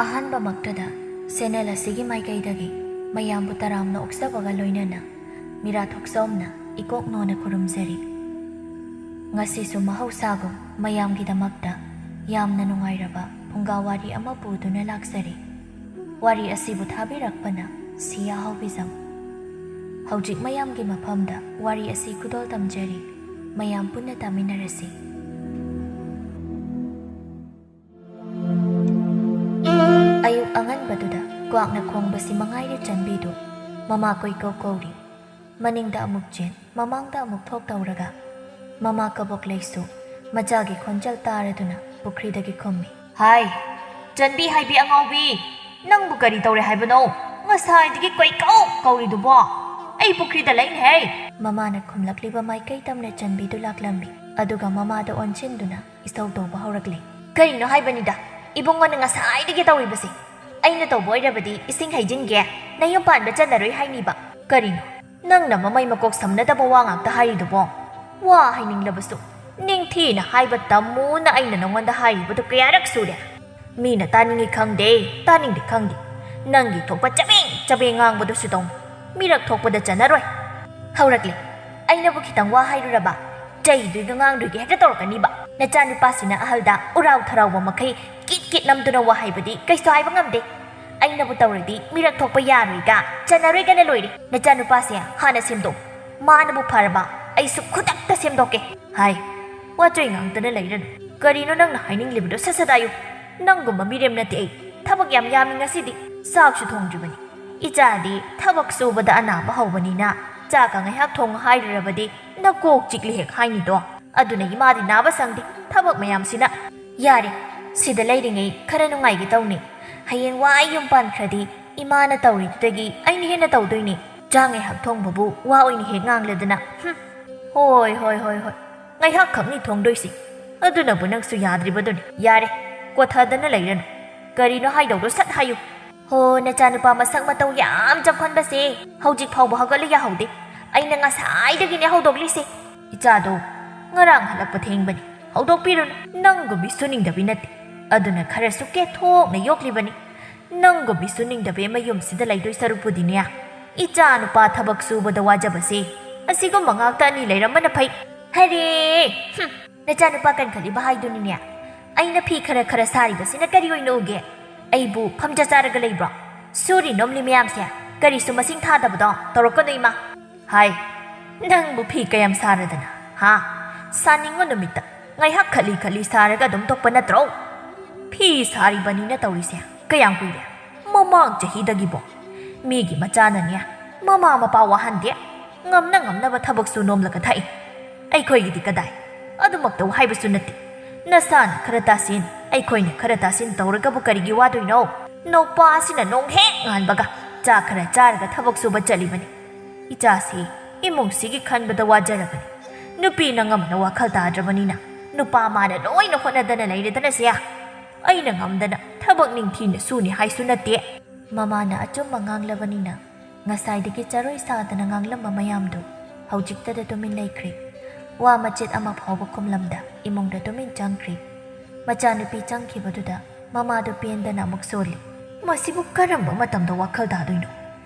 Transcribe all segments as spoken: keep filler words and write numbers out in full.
ꯑꯍꯥꯟꯕꯃꯛꯇꯗ channel ꯑꯁꯤꯒꯤ ꯃꯥꯏꯀꯩꯗꯒꯤ ꯃꯌꯥꯝꯕꯨ ꯇꯔꯥꯝꯅ ꯑꯣꯛꯆꯕꯒ ꯂꯣꯏꯅꯅ ꯃꯤꯔꯥ ꯊꯣꯛꯆꯣꯝꯅ ꯏꯀꯣꯛ ꯅꯣꯟꯅ ꯈꯨꯔꯨꯝꯖꯔꯤ꯫ ꯉꯁꯤꯁꯨ ꯃꯍꯧꯁꯥꯒꯨꯝ ꯃꯌꯥꯝꯒꯤꯗꯃꯛꯇ ꯌꯥꯝꯅ ꯅꯨꯡꯉꯥꯏꯔꯕ ꯐꯨꯡꯒꯥ ꯋꯥꯔꯤ ꯑꯃ ꯄꯨꯗꯨꯅ ꯂꯥꯛꯆꯔꯤ꯫ ꯋꯥꯔꯤ ꯑꯁꯤꯕꯨ ꯊꯥꯕꯤꯔꯛꯄꯅ ꯁꯤꯌꯥ ꯍꯥꯎꯕꯤꯖꯝ꯫ ꯍꯧꯖꯤꯛ ꯃꯌꯥꯝꯒꯤ ꯃꯐꯝꯗ ꯋꯥꯔꯤ ꯑꯁꯤ ꯈꯨꯗꯣꯜ ꯇꯝꯖꯔꯤ꯫ ꯃꯌꯥꯝ ꯄꯨꯟꯅ ꯇꯥꯃꯤꯟꯅꯔꯁꯤ꯫ ꯑꯌꯨꯛ ꯑꯉꯟꯕꯗꯨꯗ ꯀ꯭ꯋꯥꯛꯅ ꯈꯣꯡꯕꯁꯤ ꯃꯉꯥꯏꯔꯦ ꯆꯟꯕꯤꯗꯨ꯫ ꯃꯃꯥ ꯀꯣꯏꯀꯧ ꯀꯧꯔꯤ꯫ ꯃꯅꯤꯡꯗ ꯑꯃꯨꯛ ꯆꯦꯟ, ꯃꯃꯥꯡꯗ ꯑꯃꯨꯛ ꯊꯣꯛ ꯇꯧꯔꯒ ꯃꯃꯥ ꯀꯕꯣꯛ ꯂꯩꯁꯨ ꯃꯆꯥꯒꯤ ꯈꯣꯟꯖꯦꯜ ꯇꯥꯔꯗꯨꯅ ꯄꯨꯈ꯭ꯔꯤꯗꯒꯤ ꯈꯨꯝꯃꯤ꯫ ꯍꯥꯏ, ꯆꯟꯕꯤ ꯍꯥꯏꯕꯤ ꯑꯉꯥꯎꯕꯤ, ꯅꯪꯕꯨ ꯀꯔꯤ ꯇꯧꯔꯦ ꯍꯥꯏꯕꯅꯣ? ꯉꯁꯥꯏꯗꯒꯤ ꯀꯣꯏꯀꯧ ꯀꯧꯔꯤꯗꯨꯕꯣ? ꯑꯩ ꯄꯨꯈ꯭ꯔꯤꯗ ꯂꯩꯅꯦꯍꯦ꯫ ꯃꯃꯥꯅ ꯈꯨꯝꯂꯛꯂꯤꯕ ꯃꯥꯏꯀꯩ ꯇꯝꯅ ꯆꯟꯕꯤꯗꯨ ꯂꯥꯛꯂꯝꯃꯤ꯫ ꯑꯗꯨꯒ ꯃꯃꯥꯗ ꯑꯣꯟꯁꯤꯟꯗꯨꯅ ꯏꯁꯧ ꯇꯧꯕ ꯍꯧꯔꯛꯂꯦ꯫ ꯀꯔꯤꯅꯣ ꯍꯥꯏꯕꯅꯤꯗ, ꯏꯕꯨꯡꯉꯣꯅ ꯉꯁꯥꯏꯗꯒꯤ ꯇꯧꯔꯤꯕꯁꯦ? ꯑꯩꯅ ꯇꯧꯕ ꯑꯣꯏꯔꯕꯗꯤ ꯏꯁꯤꯡ ꯍꯩꯖꯤꯟꯒꯦ, ꯅꯌꯨꯝ ꯄꯥꯟꯕ ꯆꯟꯅꯔꯣꯏ ꯍꯥꯏꯅꯤꯕ꯫ ꯀꯔꯤꯅꯣ ꯅꯪꯅ ꯃꯃꯩ ꯃꯀꯣꯛ ꯁꯝꯅꯗꯕ ꯋꯥ ꯉꯥꯛꯇ ꯍꯥꯏꯔꯤꯗꯨꯕꯣ? ꯋꯥ ꯍꯥꯏꯅꯤꯡꯂꯕꯁꯨ ꯅꯤꯡꯊꯤꯅ ꯍꯥꯏꯕ ꯇꯝꯃꯨꯅ ꯑꯩꯅ ꯅꯉꯣꯟꯗ ꯍꯥꯏꯔꯤꯕꯗꯨ ꯀꯌꯥꯔꯛ ꯁꯨꯔꯦ? ꯃꯤꯅ ꯇꯥꯅꯤꯡꯏ ꯈꯪꯗꯦ, ꯇꯥꯅꯤꯡꯗꯦ ꯈꯪꯗꯦ꯫ ꯅꯪꯒꯤ ꯊꯣꯛꯄ ꯆꯕꯦꯡ ꯆꯕꯦꯡ ꯉꯥꯡꯕꯗꯨꯁꯨ ꯇꯧ꯫ ꯃꯤꯔꯛ ꯊꯣꯛꯄꯗ ꯆꯟꯅꯔꯣꯏ꯫ ꯍꯧꯔꯛꯂꯦ꯫ ꯑꯩꯅꯕꯨ ꯈꯤꯇꯪ ꯋꯥ ꯍꯥꯏꯔꯨꯔꯕ, ꯆꯩꯗꯣꯏꯒ ꯉꯥꯡꯗꯣꯏꯒ ꯍꯦꯛꯇ ꯇꯧꯔꯛꯀꯅꯤꯕ꯫ ꯅꯆꯥꯅꯨꯄꯥꯁꯤꯅ ꯑꯍꯜꯗ ꯎꯔꯥꯎ ꯊꯔꯥꯎꯕ ꯃꯈꯩ ꯀꯤꯠ ꯀꯤꯠ ꯅꯝꯗꯨꯅ ꯋꯥ ꯍꯥꯏꯕꯗꯤ ꯀꯩꯁꯨ ꯍꯥꯏꯕ ꯉꯝꯗꯦ꯫ ꯑꯩꯅꯕꯨ ꯇꯧꯔꯗꯤ ꯃꯤꯔꯛ ꯊꯣꯛꯄ ꯌꯥꯔꯣꯏꯒ, ꯆꯟꯅꯔꯣꯏꯒꯅ ꯂꯣꯏꯔꯦ꯫ ꯅꯆꯥꯅꯨꯄꯥꯁꯦ ꯍꯥꯟꯅ ꯁꯦꯝꯗꯣꯛ꯫ ꯃꯥꯅꯕꯨ ꯐꯔꯕ, ꯑꯩꯁꯨ ꯈꯨꯗꯛꯇ ꯁꯦꯝꯗꯣꯛꯀꯦ꯫ ꯍꯥꯏ, ꯋꯥꯆꯣꯏ ꯉꯥꯡꯗꯅ ꯂꯩꯔꯅꯨ꯫ ꯀꯔꯤꯅꯣ ꯅꯪꯅ ꯍꯥꯏꯅꯤꯡꯂꯤꯕꯗꯣ? ꯁꯠ ꯁꯠ ꯍꯥꯏꯌꯨ꯫ ꯅꯪꯒꯨꯝꯕ ꯃꯤꯔꯦꯝ ꯅꯠꯇꯦ ꯑꯩ꯫ ꯊꯕꯛ ꯌꯥꯝ ꯌꯥꯝꯃꯤ ꯉꯁꯤꯗꯤ꯫ ꯆꯥꯛꯁꯨ ꯊꯣꯡꯗ꯭ꯔꯤꯕꯅꯤ꯫ ꯏꯆꯥꯗꯤ ꯊꯕꯛ ꯁꯨꯕꯗ ꯑꯅꯥꯕ ꯍꯧꯕꯅꯤꯅ ꯆꯥꯛꯀ ꯉꯥꯏꯍꯥꯛ ꯊꯣꯡꯉꯨ ꯍꯥꯏꯔꯨꯔꯕꯗꯤ ꯅꯀꯣꯛ ꯆꯤꯛꯂꯤ ꯍꯦꯛ ꯍꯥꯏꯅꯤꯗꯣ꯫ ꯑꯗꯨꯅ ꯏꯃꯥꯗꯤ ꯅꯥꯕ ꯁꯪꯗꯦ ꯊꯕꯛ ꯃꯌꯥꯝꯁꯤꯅ꯫ ꯌꯥꯔꯦ, ꯁꯤꯗ ꯂꯩꯔꯤꯉꯩ ꯈꯔ ꯅꯨꯡꯉꯥꯏꯒꯦ ꯇꯧꯅꯤ꯫ ꯍꯌꯦꯡ ꯋꯥꯏ ꯌꯨꯝ ꯄꯥꯟꯈ꯭ꯔꯗꯤ ꯏꯃꯥꯅ ꯇꯧꯔꯤꯗꯨꯗꯒꯤ ꯑꯩꯅ ꯍꯦꯟꯅ ꯇꯧꯗꯣꯏꯅꯤ꯫ ꯆꯥꯛ ꯉꯥꯏꯍꯥꯛ ꯊꯣꯡꯕꯕꯨ ꯋꯥ ꯑꯣꯏꯅ ꯍꯦꯛ ꯉꯥꯡꯂꯗꯅ꯫ ꯍꯨꯝ꯫ ꯍꯣꯏ, ꯍꯣꯏ, ꯍꯣꯏ, ꯍꯣꯏ꯫ ꯉꯥꯏꯍꯥꯛ ꯈꯛꯅꯤ ꯊꯣꯡꯗꯣꯏꯁꯤ꯫ ꯑꯗꯨꯅꯕꯨ ꯅꯪꯁꯨ ꯌꯥꯗ꯭ꯔꯤꯕꯗꯨꯅꯤ꯫ ꯌꯥꯔꯦ, ꯀꯣꯊꯗꯅ ꯂꯩꯔꯅꯨ꯫ ꯀꯔꯤꯅꯣ ꯍꯥꯏꯗꯧꯗꯣ ꯁꯠ ꯍꯥꯏꯌꯨ꯫ ꯍꯣ, ꯅꯆꯥꯅꯨꯄꯥ ꯃꯁꯛ ꯃꯇꯧ ꯌꯥꯝ ꯆꯪꯈꯣꯟꯕꯁꯦ ꯍꯧꯖꯤꯛ ꯐꯥꯎꯕ ꯍꯧꯒꯠꯂꯨ ꯌꯥꯍꯧꯗꯦ꯫ ꯑꯩꯅ ꯉꯁꯥꯏꯗꯒꯤꯅꯦ ꯍꯧꯗꯣꯛꯂꯤꯁꯦ꯫ ꯏꯆꯥꯗꯣ ꯉꯔꯥꯡ ꯍꯜꯂꯛꯄ ꯊꯦꯡꯕꯅꯤ꯫ ꯍꯧꯗꯣꯛꯄꯤꯔꯨꯅꯨ꯫ ꯅꯪꯒꯨꯝꯕꯤ ꯁꯨꯅꯤꯡꯗꯕꯤ ꯅꯠꯇꯦ꯫ ꯑꯗꯨꯅ ꯈꯔꯁꯨ ꯀꯦꯊꯣꯛꯅ ꯌꯣꯛꯂꯤꯕꯅꯤ꯫ ꯅꯪꯒꯨꯝꯕꯤ ꯁꯨꯅꯤꯡꯗꯕꯤ ꯑꯃ ꯌꯨꯝꯁꯤꯗ ꯂꯩꯗꯣꯏ ꯁꯔꯨꯛꯄꯨꯗꯤꯅꯦ, ꯏꯆꯥ ꯅꯨꯄꯥ ꯊꯕꯛ ꯁꯨꯕꯗ ꯋꯥꯖꯕꯁꯦ ꯑꯁꯤꯒꯨꯝꯕ ꯉꯥꯛꯇ ꯑꯅꯤ ꯂꯩꯔꯝꯕꯅ ꯐꯩ꯫ ꯍꯔꯦ! ꯍꯨꯝ, ꯅꯆꯥꯅꯨꯄꯥ ꯀꯟꯈꯠꯂꯤꯕ ꯍꯥꯏꯗꯨꯅꯤꯅꯦ꯫ ꯑꯩꯅ ꯐꯤ ꯈꯔ ꯈꯔ ꯁꯥꯔꯤꯕꯁꯤꯅ ꯀꯔꯤ ꯑꯣꯏꯅ ꯎꯒꯦ? ꯑꯩꯕꯨ ꯐꯝꯖ ꯆꯥꯔꯒ ꯂꯩꯕ꯭ꯔꯣ? ꯁꯨꯔꯤ ꯅꯣꯝꯂꯤ ꯃꯌꯥꯝꯁꯦ ꯀꯔꯤꯁꯨ ꯃꯁꯤꯡ ꯊꯥꯗꯕꯗꯣ ꯇꯧꯔꯛꯀꯅꯨ ꯏꯃꯥ꯫ ꯍꯥꯏ, ꯅꯪꯕꯨ ꯐꯤ ꯀꯌꯥꯝ ꯁꯥꯔꯗꯅ, ꯍꯥ? ꯁꯥꯅꯤꯡꯕ ꯅꯨꯃꯤꯠꯇ ꯉꯥꯏꯍꯥꯛ ꯈꯠꯂꯤ ꯈꯠꯂꯤ ꯁꯥꯔꯒ ꯑꯗꯨꯝ ꯇꯣꯛꯄ ꯅꯠꯇ꯭ꯔꯣ? ꯐꯤ ꯁꯥꯔꯤꯕꯅꯤꯅ ꯇꯧꯔꯤꯁꯦ ꯀꯌꯥꯝ ꯀꯨꯏꯔꯦ? ꯃꯃꯥꯡ ꯆꯍꯤꯗꯒꯤꯕꯣ꯫ ꯃꯤꯒꯤ ꯃꯆꯥꯅꯅꯦ ꯃꯃꯥ ꯃꯄꯥ ꯋꯥꯍꯟꯗꯦ, ꯉꯝꯅ ꯉꯝꯅꯕ ꯊꯕꯛꯁꯨ ꯅꯣꯝꯂꯒ ꯊꯛꯏ꯫ ꯑꯩꯈꯣꯏꯒꯤꯗꯤ ꯀꯗꯥꯏ? ꯑꯗꯨꯃꯛꯇꯕꯨ ꯍꯥꯏꯕꯁꯨ ꯅꯠꯇꯦ꯫ ꯅꯁꯥꯅ ꯈꯔ ꯇꯥꯁꯤꯟ, ꯑꯩꯈꯣꯏꯅ ꯈꯔ ꯇꯥꯁꯤꯟ ꯇꯧꯔꯒꯕꯨ ꯀꯔꯤꯒꯤ ꯋꯥꯗꯣꯏꯅꯣ? ꯅꯧꯄꯥ ꯑꯁꯤꯅ ꯅꯣꯡ ꯍꯦꯛ ꯉꯥꯟꯕꯒ ꯆꯥ ꯈꯔ ꯆꯥꯔꯒ ꯊꯕꯛ ꯁꯨꯕ ꯆꯠꯂꯤꯕꯅꯤ꯫ ꯏꯆꯥꯁꯤ ꯏꯃꯨꯡꯁꯤꯒꯤ ꯈꯟꯕꯗ ꯋꯥꯖꯔꯕꯅꯤ꯫ ꯅꯨꯄꯤ ꯅꯪ ꯑꯃꯅ ꯋꯥꯈꯜ ꯇꯥꯗ꯭ꯔꯕꯅꯤꯅ ꯅꯨꯄꯥ ꯃꯥꯅ ꯂꯣꯏꯅ ꯍꯣꯠꯅꯗꯅ ꯂꯩꯔꯦꯗꯅ ꯁꯦ꯫ ꯑꯩꯅ ꯉꯝꯗꯅ ꯊꯕꯛ ꯅꯤꯡꯊꯤꯅ ꯁꯨꯅꯤ ꯍꯥꯏꯁꯨ ꯅꯠꯇꯦ꯫ ꯃꯃꯥꯅ ꯑꯆꯨꯝꯕ ꯉꯥꯡꯂꯕꯅꯤꯅ ꯉꯁꯥꯏꯗꯒꯤ ꯆꯔꯣꯏ ꯁꯥꯗꯅ ꯉꯥꯡꯂꯝꯕ ꯃꯌꯥꯝꯗꯨ ꯍꯧꯖꯤꯛꯇꯗ ꯇꯨꯃꯤꯟ ꯂꯩꯈ꯭ꯔꯦ꯫ ꯋꯥ ꯃꯆꯦꯠ ꯑꯃ ꯐꯥꯎꯕ ꯈꯨꯝꯂꯝꯗ ꯏꯃꯨꯡꯗ ꯇꯨꯃꯤꯟ ꯆꯪꯈ꯭ꯔꯦ꯫ ꯃꯆꯥꯅꯨꯄꯤ ꯆꯪꯈꯤꯕꯗꯨꯗ ꯃꯃꯥꯗꯨ ꯄꯦꯟꯗꯅ ꯑꯃꯨꯛ ꯁꯣꯜꯂꯤ꯫ ꯃꯁꯤꯕꯨ ꯀꯔꯝꯕ ꯃꯇꯝꯗ ꯋꯥꯈꯜ ꯇꯥꯗꯣꯏꯅꯣ?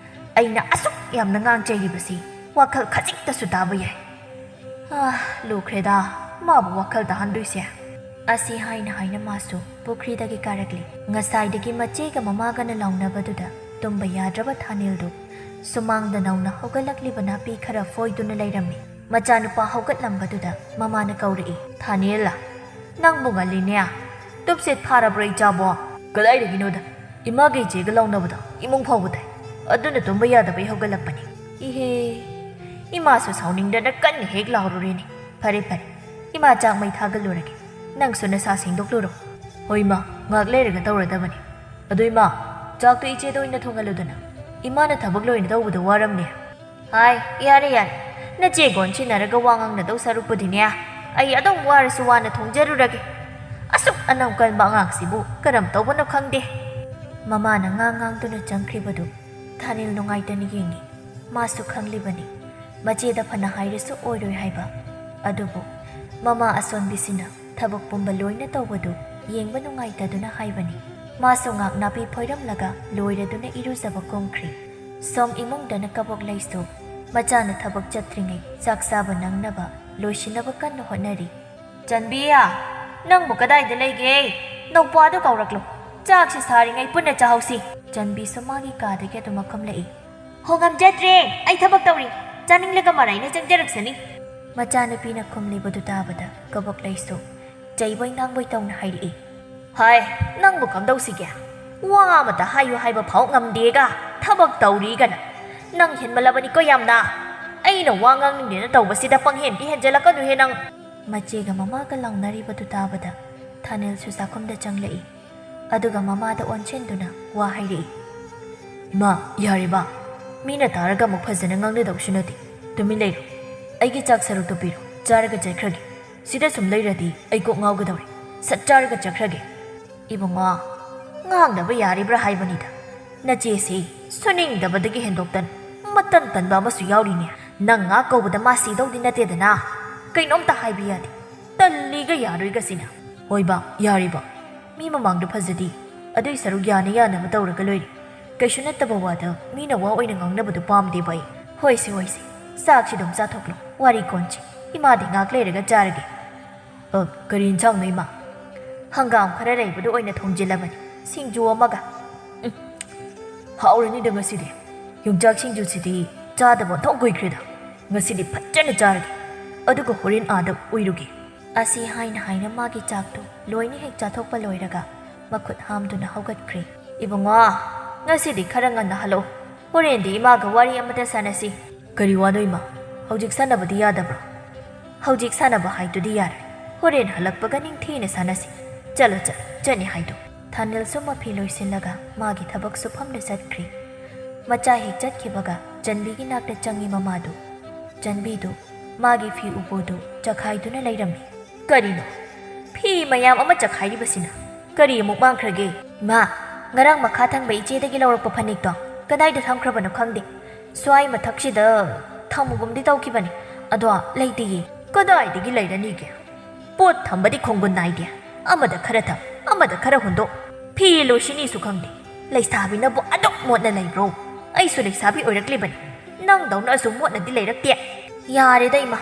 ꯑꯩꯅ ꯑꯁꯨꯛ ꯌꯥꯝꯅ ꯉꯥꯡꯖꯔꯤꯕꯁꯤ ꯋꯥꯈꯜ ꯈꯖꯤꯛꯇꯁꯨ ꯇꯥꯕ ꯌꯥꯏ꯫ ꯑꯥ, ꯂꯨꯈ꯭ꯔꯦꯗ, ꯃꯥꯕꯨ ꯋꯥꯈꯜ ꯇꯥꯍꯟꯗꯣꯏꯁꯦ꯫ ꯑꯁꯤ ꯍꯥꯏꯅ ꯍꯥꯏꯅ ꯃꯥꯁꯨ ꯄꯨꯈ꯭ꯔꯤꯗꯒꯤ ꯀꯥꯔꯛꯂꯤ꯫ ꯉꯁꯥꯏꯗꯒꯤ ꯃꯆꯦꯒ ꯃꯃꯥꯒꯅ ꯂꯥꯎꯅꯕꯗꯨꯗ ꯇꯨꯝꯕ ꯌꯥꯗ꯭ꯔꯕ ꯊꯥꯅꯤꯜꯗꯨ ꯁꯨꯃꯥꯡꯗ ꯅꯧꯅ ꯍꯧꯒꯠꯂꯛꯂꯤꯕ ꯅꯥꯄꯤ ꯈꯔ ꯐꯣꯏꯗꯨꯅ ꯂꯩꯔꯝꯃꯤ꯫ ꯃꯆꯥꯅꯨꯄꯥ ꯍꯧꯒꯠꯂꯝꯕꯗꯨꯗ ꯃꯃꯥꯅ ꯀꯧꯔꯛꯏ꯫ "ꯊꯥꯅꯤꯜ, ꯅꯪꯕꯨ ꯉꯜꯂꯤꯅꯦ꯫ ꯇꯨꯝꯁꯤꯠ ꯐꯥꯔꯕ꯭ꯔꯣ ꯏꯆꯥꯕꯣ?" "ꯀꯗꯥꯏꯗꯒꯤꯅꯣꯗ? ꯏꯃꯥꯒ ꯏꯆꯦꯒ ꯂꯥꯎꯅꯕꯗꯣ ꯏꯃꯨꯡ ꯐꯥꯎꯕ ꯇꯥꯏ꯫ ꯑꯗꯨꯅ ꯇꯨꯝꯕ ꯌꯥꯗꯕꯩ ꯍꯧꯒꯠꯂꯛꯄꯅꯤ꯫" "ꯏꯍꯦ, ꯏꯃꯥꯁꯨ ꯁꯥꯎꯅꯤꯡꯗꯅ ꯀꯟꯅ ꯍꯦꯛ ꯂꯥꯎꯔꯨꯔꯦꯅꯦ꯫ ꯐꯔꯦ ꯐꯔꯦ, ꯏꯃꯥ ꯆꯥꯛ ꯃꯩ ꯊꯥꯒꯠꯂꯨꯔꯒꯦ꯫ ꯅꯪꯁꯨ ꯅꯁꯥ ꯁꯦꯡꯗꯣꯛꯂꯨꯔꯣ꯫" "ꯍꯣꯏ ꯏꯃꯥ, ꯉꯥꯏꯍꯥꯛ ꯂꯩꯔꯒ ꯇꯧꯔꯗꯕꯅꯤ꯫ ꯑꯗꯣ ꯏꯃꯥ, ꯆꯥꯛꯇꯣ ꯏꯆꯦꯗ ꯑꯣꯏꯅ ꯊꯣꯡꯍꯜꯂꯨꯗꯅ꯫ ꯏꯃꯥꯅ ꯊꯕꯛ ꯂꯣꯏꯅ ꯇꯧꯕꯗꯣ ꯋꯥꯔꯝꯅꯦ꯫" "ꯍꯥꯏ, ꯌꯥꯔꯦ ꯌꯥꯔꯦ, ꯅꯆꯦꯒ ꯑꯣꯟꯁꯤꯟꯅꯔꯒ ꯋꯥ ꯉꯥꯡꯅꯗꯧ ꯁꯔꯨꯛꯄꯨꯗꯤꯅꯦ, ꯑꯩ ꯑꯗꯨꯝ ꯋꯥꯔꯁꯨ ꯋꯥꯅ ꯊꯣꯡꯖꯔꯨꯔꯒꯦ꯫ ꯑꯁꯨꯛ ꯑꯅꯧ ꯀꯟꯕ ꯑꯉꯥꯡꯁꯤꯕꯨ ꯀꯔꯝ ꯇꯧꯕꯅꯣ ꯈꯪꯗꯦ꯫" ꯃꯃꯥꯅ ꯉꯥꯡ ꯉꯥꯡꯗꯨꯅ ꯆꯪꯈ꯭ꯔꯤꯕꯗꯨ ꯊꯥꯅꯤꯜ ꯅꯨꯡꯉꯥꯏꯇꯅ ꯌꯦꯡꯉꯤ꯫ ꯃꯥꯁꯨ ꯈꯪꯂꯤꯕꯅꯤ ꯃꯆꯦꯗ ꯐꯅ ꯍꯥꯏꯔꯁꯨ ꯑꯣꯏꯔꯣꯏ ꯍꯥꯏꯕ꯫ ꯑꯗꯨꯕꯨ ꯃꯃꯥ ꯑꯁꯣꯟꯕꯤꯁꯤꯅ ꯊꯕꯛ ꯄꯨꯝꯕ ꯂꯣꯏꯅ ꯇꯧꯕꯗꯨ ꯌꯦꯡꯕ ꯅꯨꯡꯉꯥꯏꯇꯗꯨꯅ ꯍꯥꯏꯕꯅꯤ꯫ ꯃꯥꯁꯨ ꯉꯥꯛ ꯅꯥꯄꯤ ꯐꯣꯏꯔꯝꯂꯒ ꯂꯣꯏꯔꯗꯨꯅ ꯏꯔꯨꯖꯕ ꯀꯨꯝꯈ꯭ꯔꯦ꯫ ꯁꯣꯝ ꯏꯃꯨꯡꯗꯅ ꯀꯕꯣꯛ ꯂꯩꯁꯨ ꯃꯆꯥꯅ ꯊꯕꯛ ꯆꯠꯇ꯭ꯔꯤꯉꯩ ꯆꯥꯛ ꯆꯥꯕ ꯅꯪꯅꯕ ꯂꯣꯏꯁꯤꯟꯅꯕ ꯀꯟꯅ ꯍꯣꯠꯅꯔꯤ꯫ "ꯆꯟꯕꯤꯌꯥ, ꯅꯪꯕꯨ ꯀꯗꯥꯏꯗ ꯂꯩꯒꯦ? ꯅꯧꯄꯥꯗꯨ ꯀꯧꯔꯛꯂꯣ꯫ ꯆꯥꯛꯁꯤ ꯁꯥꯔꯤꯉꯩ ꯄꯨꯟꯅ ꯆꯥꯍꯧꯁꯤ꯫" ꯆꯟꯕꯤꯁꯨ ꯃꯥꯒꯤ ꯀꯥꯗꯒꯤ ꯑꯗꯨꯃꯛ ꯀꯨꯝꯂꯛꯏ꯫ "ꯍꯣ, ꯉꯝꯖꯗ꯭ꯔꯦ, ꯑꯩ ꯊꯕꯛ ꯇꯧꯔꯤ꯫ ꯆꯥꯅꯤꯡꯂꯒ ꯃꯔꯥꯏꯅ ꯆꯪꯖꯔꯛꯁꯅꯤ꯫" ꯃꯆꯥꯅꯨꯄꯤꯅ ꯈꯨꯝꯂꯤꯕꯗꯨ ꯇꯥꯕꯗ ꯀꯕꯣꯛ ꯂꯩꯁꯨ ꯆꯩꯕꯣꯏ ꯉꯥꯡꯕꯣꯏ ꯇꯧꯅ ꯍꯥꯏꯔꯛꯏ꯫ "ꯍꯥꯏ, ꯅꯪꯕꯨ ꯀꯝꯗꯧꯁꯤꯒꯦ? ꯋꯥ ꯑꯃꯇ ꯍꯥꯏꯌꯨ ꯍꯥꯏꯕ ꯐꯥꯎ ꯉꯝꯗꯦꯒ ꯊꯕꯛ ꯇꯧꯔꯤꯒꯅ꯫ ꯅꯪ ꯍꯦꯟꯃꯜꯂꯕꯅꯤꯀꯣ ꯌꯥꯝꯅ꯫ ꯑꯩꯅ ꯋꯥ ꯉꯥꯡꯅꯤꯡꯗꯦꯅ ꯇꯧꯕꯁꯤꯗ ꯄꯪꯍꯦꯟꯗꯤ ꯍꯦꯟꯖꯜꯂꯛꯀꯅꯨꯍꯦ ꯅꯪ꯫" ꯃꯆꯦꯒ ꯃꯃꯥꯒ ꯂꯥꯎꯅꯔꯤꯕꯗꯨ ꯇꯥꯕꯗ ꯊꯥꯅꯦꯜꯁꯨ ꯆꯥꯛꯈꯨꯝꯗ ꯆꯪꯂꯛꯏ꯫ ꯑꯗꯨꯒ ꯃꯃꯥꯗ ꯑꯣꯟꯁꯤꯟꯗꯨꯅ ꯋꯥ ꯍꯥꯏꯔꯛꯏ꯫ "ꯏꯃꯥ, ꯌꯥꯔꯦ ꯏꯃꯥ꯫ ꯃꯤꯅ ꯇꯥꯔꯒ ꯑꯃꯨꯛ ꯐꯖꯅ ꯉꯥꯡꯅꯗꯧꯁꯨ ꯅꯠꯇꯦ꯫ ꯇꯨꯃꯤꯟ ꯂꯩꯔꯣ꯫ ꯑꯩꯒꯤ ꯆꯥꯛ ꯁꯔꯨꯛꯇꯨ ꯄꯤꯔꯣ, ꯆꯥꯔꯒ ꯆꯠꯈ꯭ꯔꯒꯦ꯫ ꯁꯤꯗ ꯁꯨꯝ ꯂꯩꯔꯗꯤ ꯑꯩ ꯀꯣꯛ ꯉꯥꯎꯒꯗꯧꯔꯦ꯫ ꯁꯠ ꯆꯥꯔꯒ ꯆꯠꯈ꯭ꯔꯒꯦ꯫" "ꯏꯕꯨꯡꯉꯣ, ꯉꯥꯡꯗꯕ ꯌꯥꯔꯤꯕ꯭ꯔꯥ ꯍꯥꯏꯕꯅꯤꯗ꯫ ꯅꯆꯦꯁꯤ ꯁꯨꯅꯤꯡꯗꯕꯗꯒꯤ ꯍꯦꯟꯗꯣꯛꯇꯅ ꯃꯇꯟ ꯇꯟꯕ ꯑꯃꯁꯨ ꯌꯥꯎꯔꯤꯅꯦ꯫ ꯅꯪ ꯉꯥ ꯀꯧꯕꯗ ꯃꯥ ꯁꯤꯗꯧꯗꯤ ꯅꯠꯇꯦꯗꯅ꯫ ꯀꯩꯅꯣꯝꯇ ꯍꯥꯏꯕ ꯌꯥꯗꯦ꯫ ꯇꯜꯂꯤꯒ ꯌꯥꯔꯣꯏꯒꯁꯤꯅ꯫" "ꯍꯣꯏꯕ, ꯌꯥꯔꯤꯕ꯫ ꯃꯤ ꯃꯃꯥꯡꯗ ꯐꯖꯗꯦ꯫ ꯑꯗꯨꯏ ꯁꯔꯨꯛ ꯌꯥꯅ ꯌꯥꯅꯕ ꯇꯧꯔꯒ ꯂꯣꯏꯔꯦ꯫ ꯀꯩꯁꯨ ꯅꯠꯇꯕ ꯋꯥꯗ ꯃꯤꯅ ꯋꯥ ꯑꯣꯏꯅ ꯉꯥꯡꯅꯕꯗꯨ ꯄꯥꯝꯗꯦꯕ ꯑꯩ꯫" "ꯍꯣꯏꯁꯦ, ꯍꯣꯏꯁꯦ꯫ ꯆꯥꯛꯁꯤ ꯑꯗꯨꯝ ꯆꯥꯊꯣꯛꯂꯣ꯫ ꯋꯥꯔꯤ ꯀꯣꯟꯁꯤ꯫ ꯏꯃꯥꯗꯤ ꯉꯥꯏꯍꯥꯛ ꯂꯩꯔꯒ ꯆꯥꯔꯒꯦ꯫" "ꯑ, ꯀꯔꯤ ꯏꯟꯁꯥꯡꯅꯣ, ꯏꯃꯥ?" "ꯍꯪꯒꯥꯝ ꯈꯔ ꯂꯩꯕꯗꯨ ꯑꯣꯏꯅ ꯊꯣꯡꯖꯤꯜꯂꯕꯅꯤ, ꯁꯤꯡꯖꯨ ꯑꯃꯒ꯫" "ꯎꯝ, ꯍꯥꯎꯔꯅꯤꯗ ꯉꯁꯤꯗꯤ꯫ ꯌꯣꯡꯆꯥꯛ ꯁꯤꯡꯖꯨꯁꯤꯗꯤ ꯆꯥꯗꯕ ꯑꯣꯟꯊꯣꯛ ꯀꯨꯏꯈ꯭ꯔꯦꯗ꯫ ꯉꯁꯤꯗꯤ ꯐꯖꯅ ꯆꯥꯔꯒꯦ꯫ ꯑꯗꯨꯒ ꯍꯣꯔꯦꯟ ꯑꯥꯗ ꯎꯏꯔꯨꯒꯦ꯫" ꯑꯁꯤ ꯍꯥꯏꯅ ꯍꯥꯏꯅ ꯃꯥꯒꯤ ꯆꯥꯛꯇꯨ ꯂꯣꯏꯅ ꯍꯦꯛ ꯆꯥꯊꯣꯛꯄ ꯂꯣꯏꯔꯒ ꯃꯈꯨꯠ ꯍꯥꯝꯗꯨꯅ ꯍꯧꯒꯠꯈ꯭ꯔꯦ꯫ "ꯏꯕꯨꯡꯉꯣ, ꯉꯁꯤꯗꯤ ꯈꯔ ꯉꯟꯅ ꯍꯜꯂꯛꯎ꯫ ꯍꯣꯔꯦꯟꯗꯤ ꯏꯃꯥꯒ ꯋꯥꯔꯤ ꯑꯃꯇ ꯁꯥꯟꯅꯁꯤ꯫" "ꯀꯔꯤ ꯋꯥꯅꯣ, ꯏꯃꯥ? ꯍꯧꯖꯤꯛ ꯁꯥꯟꯅꯕꯗꯤ ꯌꯥꯗꯕ꯭ꯔꯣ?" "ꯍꯧꯖꯤꯛ ꯁꯥꯟꯅꯕ ꯍꯥꯏꯗꯨꯗꯤ ꯌꯥꯔꯦ꯫ ꯍꯣꯔꯦꯟ ꯍꯜꯂꯛꯄꯒ ꯅꯤꯡꯊꯤꯅ ꯁꯥꯟꯅꯁꯤ꯫ ꯆꯠꯂꯣ, ꯆꯠꯂꯣ, ꯆꯠꯅꯤ ꯍꯥꯏꯗꯣ꯫" ꯊꯥꯅꯤꯜꯁꯨ ꯃꯐꯤ ꯂꯣꯏꯁꯤꯜꯂꯒ ꯃꯥꯒꯤ ꯊꯕꯛ ꯁꯨꯐꯝꯗ ꯆꯠꯈ꯭ꯔꯦ꯫ ꯃꯆꯥ ꯍꯦꯛ ꯆꯠꯈꯤꯕꯒ ꯆꯟꯕꯤꯒꯤ ꯅꯥꯛꯇ ꯆꯪꯉꯤ ꯃꯃꯥꯗꯨ꯫ ꯆꯟꯕꯤꯗꯨ ꯃꯥꯒꯤ ꯐꯤ ꯎꯄꯨꯗꯨ ꯆꯈꯥꯏꯗꯨꯅ ꯂꯩꯔꯝꯃꯤ꯫ "ꯀꯔꯤꯅꯣ? ꯐꯤ ꯃꯌꯥꯝ ꯑꯃ ꯆꯈꯥꯏꯔꯤꯕꯁꯤꯅ? ꯀꯔꯤ ꯑꯃꯨꯛ ꯃꯥꯡꯈ꯭ꯔꯒꯦ?" "ꯏꯃꯥ, ꯉꯔꯥꯡ ꯃꯈꯥ ꯊꯪꯕ ꯏꯆꯦꯗꯒꯤ ꯂꯧꯔꯛꯄ ꯐꯅꯦꯛꯇꯣ ꯀꯗꯥꯏꯗ ꯊꯝꯈ꯭ꯔꯕꯅꯣ ꯈꯪꯗꯦ꯫ ꯁ꯭ꯋꯥꯏ ꯃꯊꯛꯁꯤꯗ ꯊꯝꯃꯨꯒꯨꯝꯗꯤ ꯇꯧꯈꯤꯕꯅꯤ, ꯑꯗꯣ ꯂꯩꯇꯦꯌꯦ꯫" "ꯀꯗꯥꯏꯗꯒꯤ ꯂꯩꯔꯅꯤꯒꯦ? ꯄꯣꯠ ꯊꯝꯕꯗꯤ ꯈꯣꯡꯒꯨꯟ ꯅꯥꯏꯗꯦ꯫ ꯑꯃꯗ ꯈꯔ ꯊꯛ, ꯑꯃꯗ ꯈꯔ ꯍꯨꯟꯗꯣꯛ, ꯐꯤ ꯂꯣꯏꯁꯤꯅꯤꯁꯨ ꯈꯪꯗꯦ꯫ ꯂꯩꯁꯥꯕꯤꯅꯕꯨ ꯑꯗꯨꯛ ꯃꯣꯠꯅ ꯂꯩꯕ꯭ꯔꯣ? ꯑꯩꯁꯨ ꯂꯩꯁꯥꯕꯤ ꯑꯣꯏꯔꯛꯂꯤꯕꯅꯤ, ꯅꯪꯗꯧꯅꯁꯨ ꯃꯣꯠꯅꯗꯤ ꯂꯩꯔꯛꯇꯦ꯫ ꯌꯥꯔꯦꯗ ꯏꯃꯥ,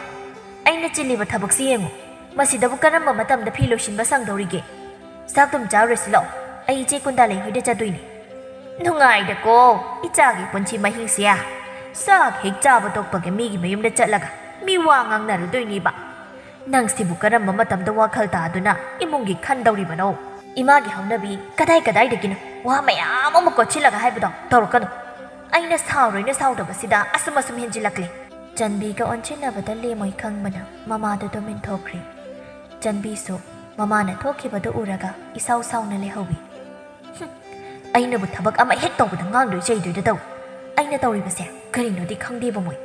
ꯑꯩꯅ ꯆꯤꯜꯂꯤꯕ ꯊꯕꯛꯁꯤ ꯌꯦꯡꯉꯨ꯫ ꯃꯁꯤꯗꯕꯨ ꯀꯔꯝꯕ ꯃꯇꯝꯗ ꯐꯤ ꯂꯣꯏꯁꯤꯟꯕ ꯁꯪꯗꯧꯔꯤꯒꯦ? ꯆꯥꯛ ꯇꯨꯝ ꯆꯥꯔꯨꯔꯁꯤ ꯂꯥꯛꯑꯣ, ꯑꯩ ꯏꯆꯦ ꯀꯨꯟꯗꯥ ꯂꯩꯍꯣꯏꯗ ꯆꯠꯇꯣꯏꯅꯦ꯫ ꯅꯨꯡꯉꯥꯏꯗꯀꯣ ꯏꯆꯥꯒꯤ ꯄꯨꯟꯁꯤ ꯃꯍꯤꯡꯁꯦ꯫ ꯆꯥꯛ ꯍꯦꯛ ꯆꯥꯕ ꯇꯣꯛꯄꯒ ꯃꯤꯒꯤ ꯃꯌꯨꯝꯗ ꯆꯠꯂꯒ ꯃꯤ ꯋꯥ ꯉꯥꯡꯅꯔꯨꯗꯣꯏꯅꯦꯕ꯫ ꯅꯪꯁꯤꯕꯨ ꯀꯔꯝꯕ ꯃꯇꯝꯗ ꯋꯥꯈꯜ ꯇꯥꯗꯨꯅ ꯏꯃꯨꯡꯒꯤ ꯈꯟꯗꯧꯔꯤꯕꯅꯣ? ꯏꯃꯥꯒꯤ ꯍꯧꯅꯕꯤ ꯀꯗꯥꯏ ꯀꯗꯥꯏꯗꯒꯤꯅꯣ ꯋꯥ ꯃꯌꯥꯝ ꯑꯃ ꯀꯣꯠꯁꯤꯜꯂꯒ ꯍꯥꯏꯕꯗꯣ ꯇꯧꯔꯛꯀꯅꯨ꯫ ꯑꯩꯅ ꯁꯥꯎꯔꯣꯏꯅ ꯁꯥꯎꯗꯕꯁꯤꯗ ꯑꯁꯨꯝ ꯑꯁꯨꯝ ꯍꯦꯟꯖꯤꯜꯂꯛꯂꯦ꯫ ꯆꯟꯕꯤꯒ ꯑꯣꯟꯁꯤꯟꯅꯕꯗ ꯂꯦꯝꯃꯣꯏ ꯈꯪꯕꯅ ꯃꯃꯥꯗꯨ ꯇꯨꯃꯤꯟ ꯊꯣꯛꯈ꯭ꯔꯦ꯫ ꯆꯟꯕꯤꯁꯨ ꯃꯃꯥꯅ ꯊꯣꯛꯈꯤꯕꯗꯨ ꯎꯔꯒ ꯏꯁꯥꯎ ꯁꯥꯎꯅ ꯂꯩꯍꯧꯏ꯫ "ꯍꯨꯝ, ꯑꯩꯅꯕꯨ ꯊꯕꯛ ꯑꯃ ꯍꯦꯛ ꯇꯧꯕꯗ ꯉꯥꯡꯗꯣꯏ ꯆꯩꯗꯣꯏꯗ ꯇꯧ꯫ ꯑꯩꯅ ꯇꯧꯔꯤꯕꯁꯦ ꯀꯔꯤꯅꯣꯗꯤ ꯈꯪꯗꯦꯕ ꯃꯣꯏ꯫"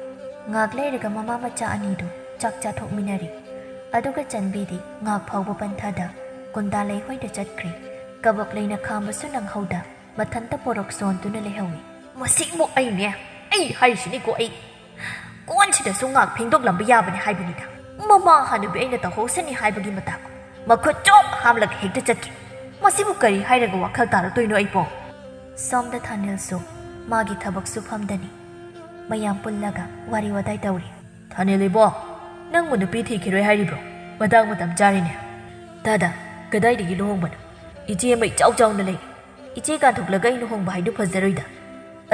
ꯉꯥꯛ ꯂꯩꯔꯒ ꯃꯃꯥ ꯃꯆꯥ ꯑꯅꯤꯗꯨ ꯆꯥꯛ ꯆꯥꯊꯣꯛꯃꯤꯟꯅꯔꯤ꯫ ꯑꯗꯨꯒ ꯆꯟꯕꯤꯗꯤ ꯉꯥꯛ ꯐꯥꯎꯕ ꯄꯟꯊꯗ ꯀꯨꯟꯗꯥ ꯂꯩꯍꯣꯏꯗ ꯆꯠꯈ꯭ꯔꯦ꯫ ꯀꯕꯛ ꯂꯩꯅ ꯈꯥꯝꯕꯁꯨ ꯅꯪꯍꯧꯗ ꯃꯊꯟꯇ ꯄꯣꯔꯣꯛ ꯆꯣꯟꯗꯨꯅ ꯂꯩꯍꯧꯏ꯫ "ꯃꯁꯤꯃꯨꯛ ꯑꯩꯅꯦ, ꯑꯩ ꯍꯥꯏꯔꯤꯁꯤꯅꯤꯀꯣ ꯑꯩ꯫ ꯀꯣꯟꯁꯤꯗꯁꯨ ꯉꯥꯛ ꯐꯦꯡꯗꯣꯛꯂꯝꯕ ꯌꯥꯕꯅꯤ ꯍꯥꯏꯕꯅꯤꯗ꯫ ꯃꯃꯥ ꯍꯥꯟꯅꯕꯤ ꯑꯩꯅ ꯇꯧꯍꯧꯁꯅꯤ ꯍꯥꯏꯕꯒꯤ ꯃꯇꯥꯒꯨꯝ ꯃꯈꯨꯠ ꯆꯣꯞ ꯍꯥꯝꯂꯒ ꯍꯦꯛꯇ ꯆꯠꯈꯤ꯫ ꯃꯁꯤꯕꯨ ꯀꯔꯤ ꯍꯥꯏꯔꯒ ꯋꯥꯈꯜ ꯇꯥꯔꯛꯇꯣꯏꯅꯣ ꯑꯩꯕꯣ?" ꯁꯣꯝꯗ ꯊꯥꯅꯤꯜꯁꯨ ꯃꯥꯒꯤ ꯊꯕꯛ ꯁꯨꯐꯝꯗꯅꯤ꯫ ꯃꯌꯥꯝ ꯄꯨꯜꯂꯒ ꯋꯥꯔꯤ ꯋꯥꯇꯥꯏ ꯇꯧꯔꯤ꯫ "ꯊꯥꯅꯤꯜ ꯏꯕꯣ, ꯅꯪꯕꯨ ꯅꯨꯄꯤ ꯊꯤꯈꯤꯔꯣꯏ ꯍꯥꯏꯔꯤꯕ꯭ꯔꯣ? ꯃꯇꯥꯡ ꯃꯇꯝ ꯆꯥꯔꯤꯅꯦ꯫" "ꯇꯥꯗ, ꯀꯗꯥꯏꯗꯒꯤ ꯂꯨꯍꯣꯡꯕꯅꯣ? ꯏꯆꯦ ꯑꯃ ꯏꯆꯥꯎ ꯆꯥꯎꯅ ꯂꯩ꯫ ꯏꯆꯦ ꯀꯥꯟꯊꯣꯛꯂꯒ ꯑꯩ ꯂꯨꯍꯣꯡꯕ ꯍꯥꯏꯗꯨ ꯐꯖꯔꯣꯏꯗ꯫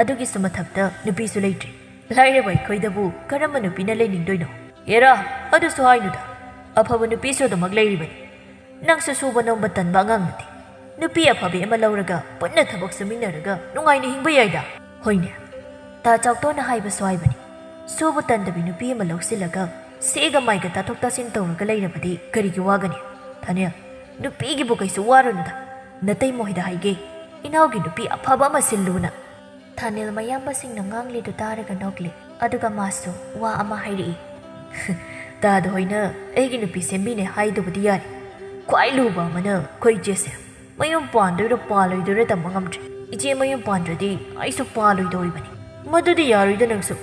ꯑꯗꯨꯒꯤꯁꯨ ꯃꯊꯛꯇ ꯅꯨꯄꯤꯁꯨ ꯂꯩꯇ꯭ꯔꯤ꯫ ꯂꯥꯏꯔꯕ ꯑꯩꯈꯣꯏꯗꯕꯨ ꯀꯔꯝꯕ ꯅꯨꯄꯤꯅ ꯂꯩꯅꯤꯡꯗꯣꯏꯅꯣ?" "ꯑꯦꯔꯥ, ꯑꯗꯨꯁꯨ ꯍꯥꯏꯅꯨꯗ꯫ ꯑꯐꯕ ꯅꯨꯄꯤꯁꯨ ꯑꯗꯨꯃꯛ ꯂꯩꯔꯤꯕꯅꯤ꯫ ꯅꯪꯁꯨ ꯁꯨꯕ ꯅꯣꯝꯕ ꯇꯟꯕ ꯑꯉꯥꯡ ꯅꯠꯇꯦ꯫ ꯅꯨꯄꯤ ꯑꯐꯕꯤ ꯑꯃ ꯂꯧꯔꯒ ꯄꯨꯟꯅ ꯊꯕꯛ ꯁꯨꯃꯤꯟꯅꯔꯒ ꯅꯨꯡꯉꯥꯏꯅ ꯍꯤꯡꯕ ꯌꯥꯏꯗ꯫" "ꯍꯣꯏꯅꯦ, ꯇꯥ ꯆꯥꯎꯇꯣꯟꯅ ꯍꯥꯏꯕꯁꯨ ꯍꯥꯏꯕꯅꯤ꯫ ꯁꯨꯕ ꯇꯟꯗꯕꯤ ꯅꯨꯄꯤ ꯑꯃ ꯂꯧꯁꯤꯜꯂꯒ ꯁꯦꯒ ꯃꯥꯏꯒ ꯇꯥꯊꯣꯛ ꯇꯥꯁꯤꯟ ꯇꯧꯔꯒ ꯂꯩꯔꯕꯗꯤ ꯀꯔꯤꯒꯤ ꯋꯥꯒꯅꯤ? ꯊꯥꯅꯤꯜ, ꯅꯨꯄꯤꯒꯤꯕꯨ ꯀꯩꯁꯨ ꯋꯥꯔꯨꯅꯨꯗ꯫ ꯅꯇꯩꯃ ꯍꯣꯏꯗ ꯍꯥꯏꯒꯦ, ꯏꯅꯥꯎꯒꯤ ꯅꯨꯄꯤ ꯑꯐꯕ ꯑꯃ ꯁꯤꯜꯂꯨꯅ꯫" ꯊꯥꯅꯤꯜ ꯃꯌꯥꯝꯕꯁꯤꯡꯅ ꯉꯥꯡꯂꯤꯗꯨ ꯇꯥꯔꯒ ꯅꯣꯛꯂꯤ꯫ ꯑꯗꯨꯒ ꯃꯥꯁꯨ ꯋꯥ ꯑꯃ ꯍꯥꯏꯔꯛꯏ꯫ "ꯇꯥꯗ ꯍꯣꯏꯅ ꯑꯩꯒꯤ ꯅꯨꯄꯤ ꯁꯦꯝꯕꯤꯅꯦ ꯍꯥꯏꯗꯨꯕꯨꯗꯤ ꯌꯥꯔꯤ꯫ ꯈ꯭ꯋꯥꯏ ꯂꯨꯕ ꯑꯃꯅ ꯑꯩꯈꯣꯏ ꯏꯆꯦꯁꯦ ꯃꯌꯨꯝ ꯄꯥꯟꯗꯣꯏꯔ ꯄꯥꯜꯂꯣꯏꯗꯣꯏꯔ ꯇꯝꯕ ꯉꯝꯗ꯭ꯔꯦ꯫ ꯏꯆꯦ ꯃꯌꯨꯝ ꯄꯥꯟꯗ꯭ꯔꯗꯤ ꯑꯩꯁꯨ ꯄꯥꯜꯂꯣꯏꯗꯧꯔꯤꯕꯅꯤ꯫" "ꯃꯗꯨꯗꯤ ꯌꯥꯔꯣꯏꯗ ꯅꯪꯁꯨ꯫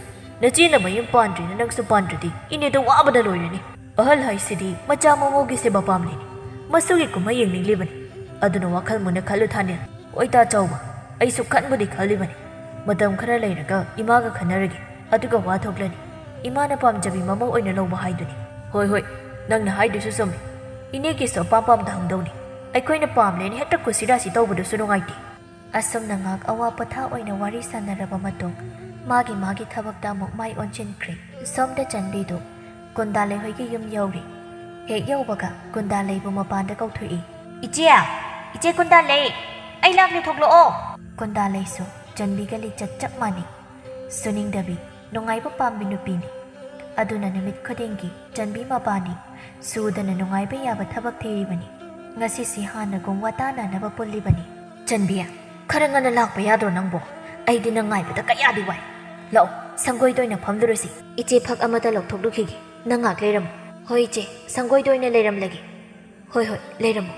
ꯅꯆꯦꯅ ꯃꯌꯨꯝ ꯄꯥꯟꯗ꯭ꯔꯤꯅ ꯅꯪꯁꯨ ꯄꯥꯟꯗ꯭ꯔꯗꯤ ꯏꯅꯦꯗ ꯋꯥꯕꯅ ꯂꯣꯏꯔꯅꯤ꯫ ꯑꯍꯜ ꯍꯥꯏꯁꯤꯗꯤ ꯃꯆꯥ ꯃꯃꯧꯒꯤ ꯁꯦꯕꯥ ꯄꯥꯝꯂꯤꯅꯤ꯫ ꯃꯁꯨꯒꯤ ꯀꯨꯝꯍꯩ ꯌꯦꯡꯅꯤꯡꯂꯤꯕꯅꯤ꯫ ꯑꯗꯨꯅ ꯋꯥꯈꯜ ꯃꯨꯟꯅ ꯈꯜꯂꯨ ꯊꯥꯅꯤꯜ꯫ ꯑꯣꯏꯇꯥ ꯆꯥꯎꯕ, ꯑꯩꯁꯨ ꯈꯟꯕꯨꯗꯤ ꯈꯜꯂꯤꯕꯅꯤ꯫ ꯃꯇꯝ ꯈꯔ ꯂꯩꯔꯒ ꯏꯃꯥꯒ ꯈꯟꯅꯔꯒꯦ, ꯑꯗꯨꯒ ꯋꯥ ꯊꯣꯛꯂꯅꯤ꯫ ꯏꯃꯥꯅ ꯄꯥꯝꯖꯕꯤ ꯃꯃꯧ ꯑꯣꯏꯅ ꯂꯧꯕ ꯍꯥꯏꯗꯨꯅꯤ꯫ ꯍꯣꯏ ꯍꯣꯏ, ꯅꯪꯅ ꯍꯥꯏꯗꯨꯁꯨ ꯆꯨꯝꯃꯤ꯫ ꯏꯅꯦꯒꯤꯁꯨ ꯑꯄꯥꯝ ꯄꯥꯝꯗ ꯍꯪꯗꯧꯅꯤ꯫ ꯑꯩꯈꯣꯏꯅ ꯄꯥꯝꯂꯦꯅ ꯍꯦꯛꯇ ꯀꯨꯁꯤꯔꯥꯁꯤ ꯇꯧꯕꯗꯨꯁꯨ ꯅꯨꯡꯉꯥꯏꯇꯦ꯫ ꯑꯁꯨꯝꯅ ꯉꯥꯛ ꯑꯋꯥ ꯄꯣꯊꯥ ꯑꯣꯏꯅ ꯋꯥꯔꯤ ꯁꯥꯟꯅꯔꯕ ꯃꯇꯨꯡ, ꯃꯥꯒꯤ ꯃꯥꯒꯤ ꯊꯕꯛꯇ ꯑꯃꯨꯛ ꯃꯥꯏ ꯑꯣꯟꯁꯤꯟꯈ꯭ꯔꯦ꯫ ꯁꯣꯝꯗ ꯆꯟꯕꯤꯗꯨ ꯀꯨꯟꯗꯥ ꯂꯩꯍꯣꯏꯒꯤ ꯌꯨꯝ ꯌꯧꯔꯦ꯫ ꯍꯦꯛ ꯌꯧꯕꯒ ꯀꯨꯟꯗꯥ ꯂꯩꯕꯨ ꯃꯄꯥꯟꯗ ꯀꯧꯊꯣꯛꯏ꯫ "ꯏꯆꯦ! ꯏꯆꯦ ꯀꯨꯟꯗꯥ ꯂꯩ! ꯑꯩ ꯂꯥꯛꯂꯦ, ꯊꯣꯛꯂꯛꯑꯣ!" ꯀꯨꯟꯗꯥ ꯂꯩꯁꯨ ꯆꯟꯕꯤꯒ ꯂꯤꯆꯠ ꯆꯞ ꯃꯥꯟꯅꯩ꯫ ꯁꯨꯅꯤꯡꯗꯕꯤ, ꯅꯨꯡꯉꯥꯏꯕ ꯄꯥꯝꯕꯤ ꯅꯨꯄꯤꯅꯤ꯫ ꯑꯗꯨꯅ ꯅꯨꯃꯤꯠ ꯈꯨꯗꯤꯡꯒꯤ ꯆꯟꯕꯤ ꯃꯕꯥꯅꯤ ꯁꯨꯗꯅ ꯅꯨꯡꯉꯥꯏꯕ ꯌꯥꯕ ꯊꯕꯛ ꯊꯤꯔꯤꯕꯅꯤ꯫ ꯉꯁꯤꯁꯤ ꯍꯥꯟꯅꯒꯨꯝ ꯋꯥꯇꯥꯅꯅꯕ ꯄꯨꯜꯂꯤꯕꯅꯤ꯫ "ꯆꯟꯕꯤ, ꯈꯔ ꯉꯟꯅ ꯂꯥꯛꯄ ꯌꯥꯗ꯭ꯔꯣ ꯅꯪꯕꯣ? ꯑꯩꯗꯤ ꯅꯪ ꯉꯥꯏꯕꯗ ꯀꯌꯥꯗꯤ ꯋꯥꯏ꯫ ꯂꯥꯛꯑꯣ, ꯁꯪꯒꯣꯏꯗ ꯑꯣꯏꯅ ꯐꯝꯂꯨꯔꯁꯤ꯫ ꯏꯆꯦ ꯐꯛ ꯑꯃꯇ ꯂꯧꯊꯣꯛꯂꯨꯈꯤꯒꯦ꯫ ꯅꯪ ꯉꯥꯏꯍꯥꯛ ꯂꯩꯔꯝꯃꯨ꯫" "ꯍꯣꯏ ꯏꯆꯦ, ꯁꯪꯒꯣꯏꯗ ꯑꯣꯏꯅ ꯂꯩꯔꯝꯂꯒꯦ꯫" "ꯍꯣꯏ ꯍꯣꯏ, ꯂꯩꯔꯝꯃꯨ꯫"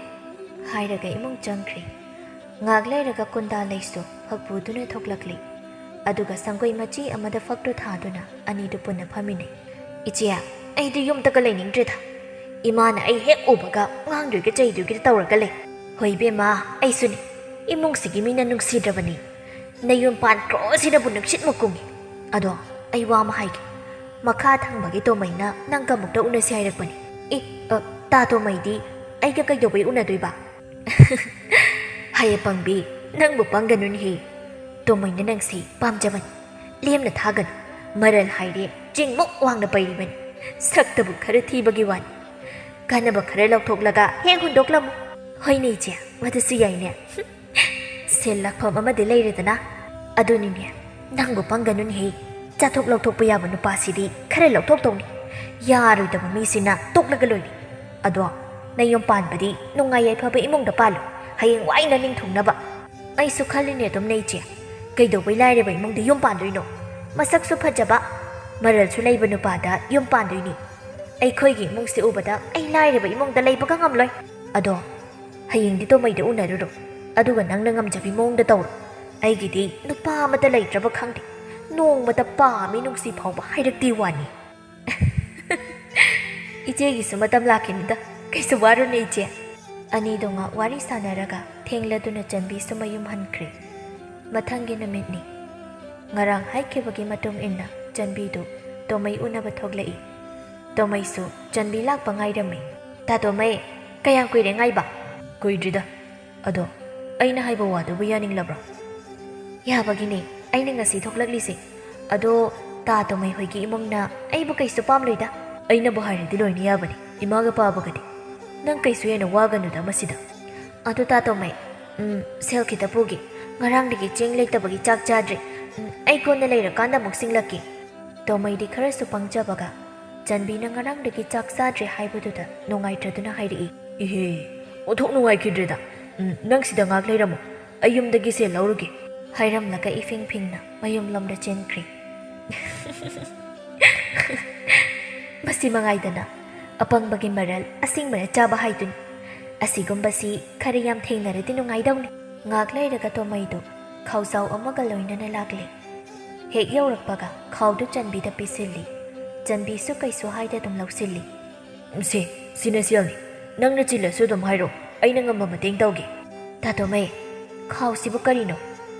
ꯍꯥꯏꯔꯒ ꯏꯃꯨꯡ ꯆꯪꯈ꯭ꯔꯦ꯫ ꯉꯥꯏꯍꯥꯛ ꯂꯩꯔꯒ ꯀꯨꯟꯗꯥ ꯂꯩꯁꯨ ꯐꯛ ꯄꯨꯗꯨꯅ ꯊꯣꯛꯂꯛꯂꯦ꯫ ꯑꯗꯨꯒ ꯁꯪꯒꯣꯏ ꯃꯆꯤ ꯑꯃꯗ ꯐꯛꯇꯨ ꯊꯥꯗꯨꯅ ꯑꯅꯤꯗꯨ ꯄꯨꯟꯅ ꯐꯝꯃꯤꯟꯅꯩ꯫ "ꯏꯆꯦ, ꯑꯩꯗꯤ ꯌꯨꯝꯗꯒ ꯂꯩꯅꯤꯡꯗ꯭ꯔꯦꯗ꯫ ꯏꯃꯥꯅ ꯑꯩ ꯍꯦꯛ ꯎꯕꯒ ꯉꯥꯡꯗꯣꯏꯒ ꯆꯩꯗꯣꯏꯒ ꯇꯧꯔꯒ ꯂꯩ꯫ ꯍꯣꯏ ꯏꯕꯦꯝꯃ, ꯑꯩꯁꯨꯅꯤ꯫ ꯏꯃꯨꯡꯁꯤꯒꯤ ꯃꯤꯅ ꯅꯨꯡꯁꯤꯗ꯭ꯔꯕꯅꯤ꯫ ꯅꯌꯨꯝ ꯄꯥꯟꯈ꯭ꯔꯣ ꯁꯤꯅꯕꯨ ꯅꯨꯡꯁꯤꯠ ꯃꯨꯛ ꯀꯨꯡꯉꯤ꯫ ꯑꯗꯣ ꯑꯩ ꯋꯥ ꯑꯃ ꯍꯥꯏꯒꯦ꯫ ꯃꯈꯥ ꯊꯪꯕꯒꯤ ꯇꯣꯃꯩꯅ ꯅꯪꯒ ꯑꯃꯨꯛꯇ ꯎꯅꯁꯤ ꯍꯥꯏꯔꯛꯄꯅꯤ꯫" "ꯑꯦ, ꯑ, ꯇꯥ ꯇꯣꯃꯩꯗꯤ ꯑꯩꯒ ꯀꯩꯗꯧꯕꯩ ꯎꯅꯗꯣꯏꯕ?" "ꯍꯌꯦ ꯄꯪꯕꯤ, ꯅꯪꯕꯨ ꯄꯪꯒꯅꯨꯅꯦꯍꯦ꯫ ꯇꯣꯃꯩꯅ ꯅꯪꯁꯤ ꯄꯥꯝꯖꯕꯅꯤ꯫ ꯂꯦꯝꯅ ꯊꯥꯒꯅꯨ꯫ ꯃꯔꯜ ꯍꯥꯏꯔꯦ ꯆꯤꯡꯃꯨꯛ ꯋꯥꯡꯅ ꯄꯩꯔꯤꯕꯅꯤ꯫ ꯁꯛꯇꯕꯨ ꯈꯔ ꯊꯤꯕꯒꯤ ꯋꯥꯅꯤ꯫ ꯀꯥꯟꯅꯕ ꯈꯔ ꯂꯧꯊꯣꯛꯂꯒ ꯍꯦꯛ ꯍꯨꯟꯗꯣꯛꯂꯝꯃꯨ꯫" "ꯍꯣꯏꯅꯦ ꯏꯆꯦ, ꯃꯗꯨꯁꯨ ꯌꯥꯏꯅꯦ꯫" ꯁꯦꯜ ꯂꯥꯛꯐꯝ ꯑꯃꯗꯤ ꯂꯩꯔꯦꯗꯅ꯫ "ꯑꯗꯨꯅꯤꯅꯦ, ꯅꯪꯕꯨ ꯄꯪꯒꯅꯨꯅꯦꯍꯦ꯫ ꯆꯥꯊꯣꯛ ꯂꯧꯊꯣꯛꯄ ꯌꯥꯕ ꯅꯨꯄꯥꯁꯤꯗꯤ ꯈꯔ ꯂꯧꯊꯣꯛꯇꯧꯅꯤ꯫ ꯌꯥꯔꯣꯏꯗꯕ ꯃꯤꯁꯤꯅ ꯇꯣꯛꯂꯒ ꯂꯣꯏꯔꯦ꯫ ꯑꯗꯣ ꯅꯌꯨꯝ ꯄꯥꯟꯕꯗꯤ ꯅꯨꯡꯉꯥꯏ ꯌꯥꯏꯐꯕ ꯏꯃꯨꯡꯗ ꯄꯥꯜꯂꯨ, ꯍꯌꯦꯡ ꯋꯥꯏ ꯅꯅꯤꯡ ꯊꯨꯡꯅꯕ꯫" "ꯑꯩꯁꯨ ꯈꯜꯂꯤꯅꯦ ꯑꯗꯨꯝ ꯅꯦ ꯏꯆꯦ꯫ ꯀꯩꯗꯧꯕꯩ ꯂꯥꯏꯔꯕ ꯏꯃꯨꯡꯗ ꯌꯨꯝ ꯄꯥꯟꯗꯣꯏꯅꯣ? ꯃꯁꯛꯁꯨ ꯐꯖꯕ, ꯃꯔꯜꯁꯨ ꯂꯩꯕ ꯅꯨꯄꯥꯗ ꯌꯨꯝ ꯄꯥꯟꯗꯣꯏꯅꯤ꯫ ꯑꯩꯈꯣꯏꯒꯤ ꯏꯃꯨꯡꯁꯦ ꯎꯕꯗ ꯑꯩ ꯂꯥꯏꯔꯕ ꯏꯃꯨꯡꯗ ꯂꯩꯕꯒ ꯉꯝꯂꯣꯏ꯫ ꯑꯗꯣ ꯍꯌꯦꯡꯗꯤ ꯇꯣꯃꯩꯗ ꯎꯅꯔꯨꯔꯣ, ꯑꯗꯨꯒ ꯅꯪꯅ ꯉꯝꯖꯕꯤ ꯃꯑꯣꯡꯗ ꯇꯧꯔꯣ꯫ ꯑꯩꯒꯤꯗꯤ ꯅꯨꯄꯥ ꯑꯃꯠꯇ ꯂꯩꯇ꯭ꯔꯕ ꯈꯪꯗꯦ꯫ ꯅꯣꯡꯃꯇ ꯄꯥꯝꯃꯤ ꯅꯨꯡꯁꯤ ꯐꯥꯎꯕ ꯍꯥꯏꯔꯛꯇꯦ ꯋꯥꯅꯤ꯫" "ꯏꯆꯦꯒꯤꯁꯨ ꯃꯇꯝ ꯂꯥꯛꯈꯤꯅꯤꯗ꯫ "ꯀꯩꯁꯨ ꯋꯥꯔꯨꯅꯨ, ꯏꯆꯦ꯫" ꯑꯅꯤꯗꯣ ꯉꯥꯛ ꯋꯥꯔꯤ ꯁꯥꯟꯅꯔꯒ ꯊꯦꯡꯂꯗꯨꯅ ꯆꯟꯕꯤꯁꯨ ꯃꯌꯨꯝ ꯍꯟꯈ꯭ꯔꯦ꯫ ꯃꯊꯪꯒꯤ ꯅꯨꯃꯤꯠꯅꯤ꯫ ꯉꯔꯥꯡ ꯍꯥꯏꯈꯤꯕꯒꯤ ꯃꯇꯨꯡ ꯏꯟꯅ ꯆꯟꯕꯤꯗꯨ ꯇꯣꯃꯩ ꯎꯅꯕ ꯊꯣꯛꯂꯛꯏ꯫ ꯇꯣꯃꯩꯁꯨ ꯆꯟꯕꯤ ꯂꯥꯛꯄ ꯉꯥꯏꯔꯝꯃꯤ꯫ "ꯇꯥ ꯇꯣꯃꯩ, ꯀꯌꯥꯝ ꯀꯨꯏꯔꯦ ꯉꯥꯏꯕ?" "ꯀꯨꯏꯗ꯭ꯔꯤꯗ꯫ ꯑꯗꯣ ꯑꯩꯅ ꯍꯥꯏꯕ ꯋꯥꯗꯨꯕꯨ ꯌꯥꯅꯤꯡꯂꯕ꯭ꯔꯣ?" "ꯌꯥꯕꯒꯤꯅꯦ ꯑꯩꯅ ꯉꯁꯤ ꯊꯣꯛꯂꯛꯂꯤꯁꯦ꯫ ꯑꯗꯣ ꯇꯥ ꯇꯣꯃꯩ ꯍꯣꯏꯒꯤ ꯏꯃꯨꯡꯅ ꯑꯩꯕꯨ ꯀꯩꯁꯨ ꯄꯥꯝꯂꯣꯏꯗ꯫" "ꯑꯩꯅꯕꯨ ꯍꯥꯏꯔꯗꯤ ꯂꯣꯏꯅ ꯌꯥꯕꯅꯤ, ꯏꯃꯥꯒ ꯄꯥꯕꯒꯗꯤ꯫ ꯅꯪ ꯀꯩꯁꯨ ꯍꯦꯟꯅ ꯋꯥꯒꯅꯨꯗ ꯃꯁꯤꯗ꯫" "ꯑꯗꯨ ꯇꯥ ꯇꯣꯃꯩ, ꯎꯝ, ꯁꯦꯜ ꯈꯤꯇ ꯄꯨꯒꯦ꯫ ꯉꯔꯥꯡꯗꯒꯤ ꯆꯦꯡ ꯂꯩꯇꯕꯒꯤ ꯆꯥꯛ ꯆꯥꯗ꯭ꯔꯦ꯫ ꯎꯝ, ꯑꯩ ꯀꯣꯟꯅ ꯂꯩꯔꯀꯥꯟꯗ ꯑꯃꯨꯛ ꯁꯤꯡꯂꯛꯀꯦ꯫" ꯇꯣꯃꯩꯗꯤ ꯈꯔꯁꯨ ꯄꯪꯖꯕꯒ ꯆꯟꯕꯤꯅ ꯉꯔꯥꯡꯗꯒꯤ ꯆꯥꯛ ꯆꯥꯗ꯭ꯔꯦ ꯍꯥꯏꯕꯗꯨꯗ ꯅꯨꯡꯉꯥꯏꯇ꯭ꯔꯗꯨꯅ ꯍꯥꯏꯔꯛꯏ꯫ "ꯏꯍꯦ, ꯑꯣꯟꯊꯣꯛ ꯅꯨꯡꯉꯥꯏꯈꯤꯗ꯭ꯔꯦꯗ꯫ ꯎꯝ, ꯅꯪ ꯁꯤꯗ ꯉꯥꯏꯍꯥꯛ ꯂꯩꯔꯝꯃꯣ꯫ ꯑꯩ ꯌꯨꯝꯗꯒꯤ ꯁꯦꯜ ꯂꯧꯔꯨꯒꯦ꯫" ꯍꯥꯏꯔꯝꯂꯒ ꯏꯐꯤꯡ ꯐꯤꯡꯅ ꯃꯌꯨꯝꯂꯣꯝꯗ ꯆꯦꯟꯈ꯭ꯔꯦ꯫ ꯃꯁꯤ ꯃꯉꯥꯏꯗꯅ ꯑꯄꯪꯕꯒꯤ ꯃꯔꯜ ꯑꯁꯤꯡꯕꯅ ꯆꯥꯕ ꯍꯥꯏꯗꯨꯅꯤ꯫ ꯑꯁꯤꯒꯨꯝꯕꯁꯤ ꯈꯔ ꯌꯥꯝ ꯊꯦꯡꯅꯔꯗꯤ ꯅꯨꯡꯉꯥꯏꯗꯧꯅꯤ꯫ ꯉꯥꯛ ꯂꯩꯔꯒ ꯇꯣꯃꯩꯗꯨ ꯈꯥꯎꯖꯥꯎ ꯑꯃꯒ ꯂꯣꯏꯅꯅ ꯂꯥꯛꯂꯦ꯫ ꯍꯦꯛ ꯌꯧꯔꯛꯄꯒ ꯈꯥꯎꯗꯨ ꯆꯟꯕꯤꯗ ꯄꯤꯁꯤꯜꯂꯤ꯫ ꯆꯟꯕꯤꯁꯨ ꯀꯩꯁꯨ ꯍꯥꯏꯗ ꯑꯗꯨꯝ ꯂꯧꯁꯤꯜꯂꯤ꯫ "ꯁꯦ, ꯁꯤꯅ ꯁꯦꯜꯅꯤ꯫ ꯅꯪꯅ ꯆꯤꯜꯂꯁꯨ ꯑꯗꯨꯝ ꯍꯥꯏꯔꯣ, ꯑꯩꯅ ꯉꯝꯕ ꯃꯇꯦꯡ ꯇꯧꯒꯦ꯫" "ꯇꯥ ꯇꯣꯃꯩ, ꯈꯥꯎꯁꯤꯕꯨ ꯀꯔꯤꯅꯣ?"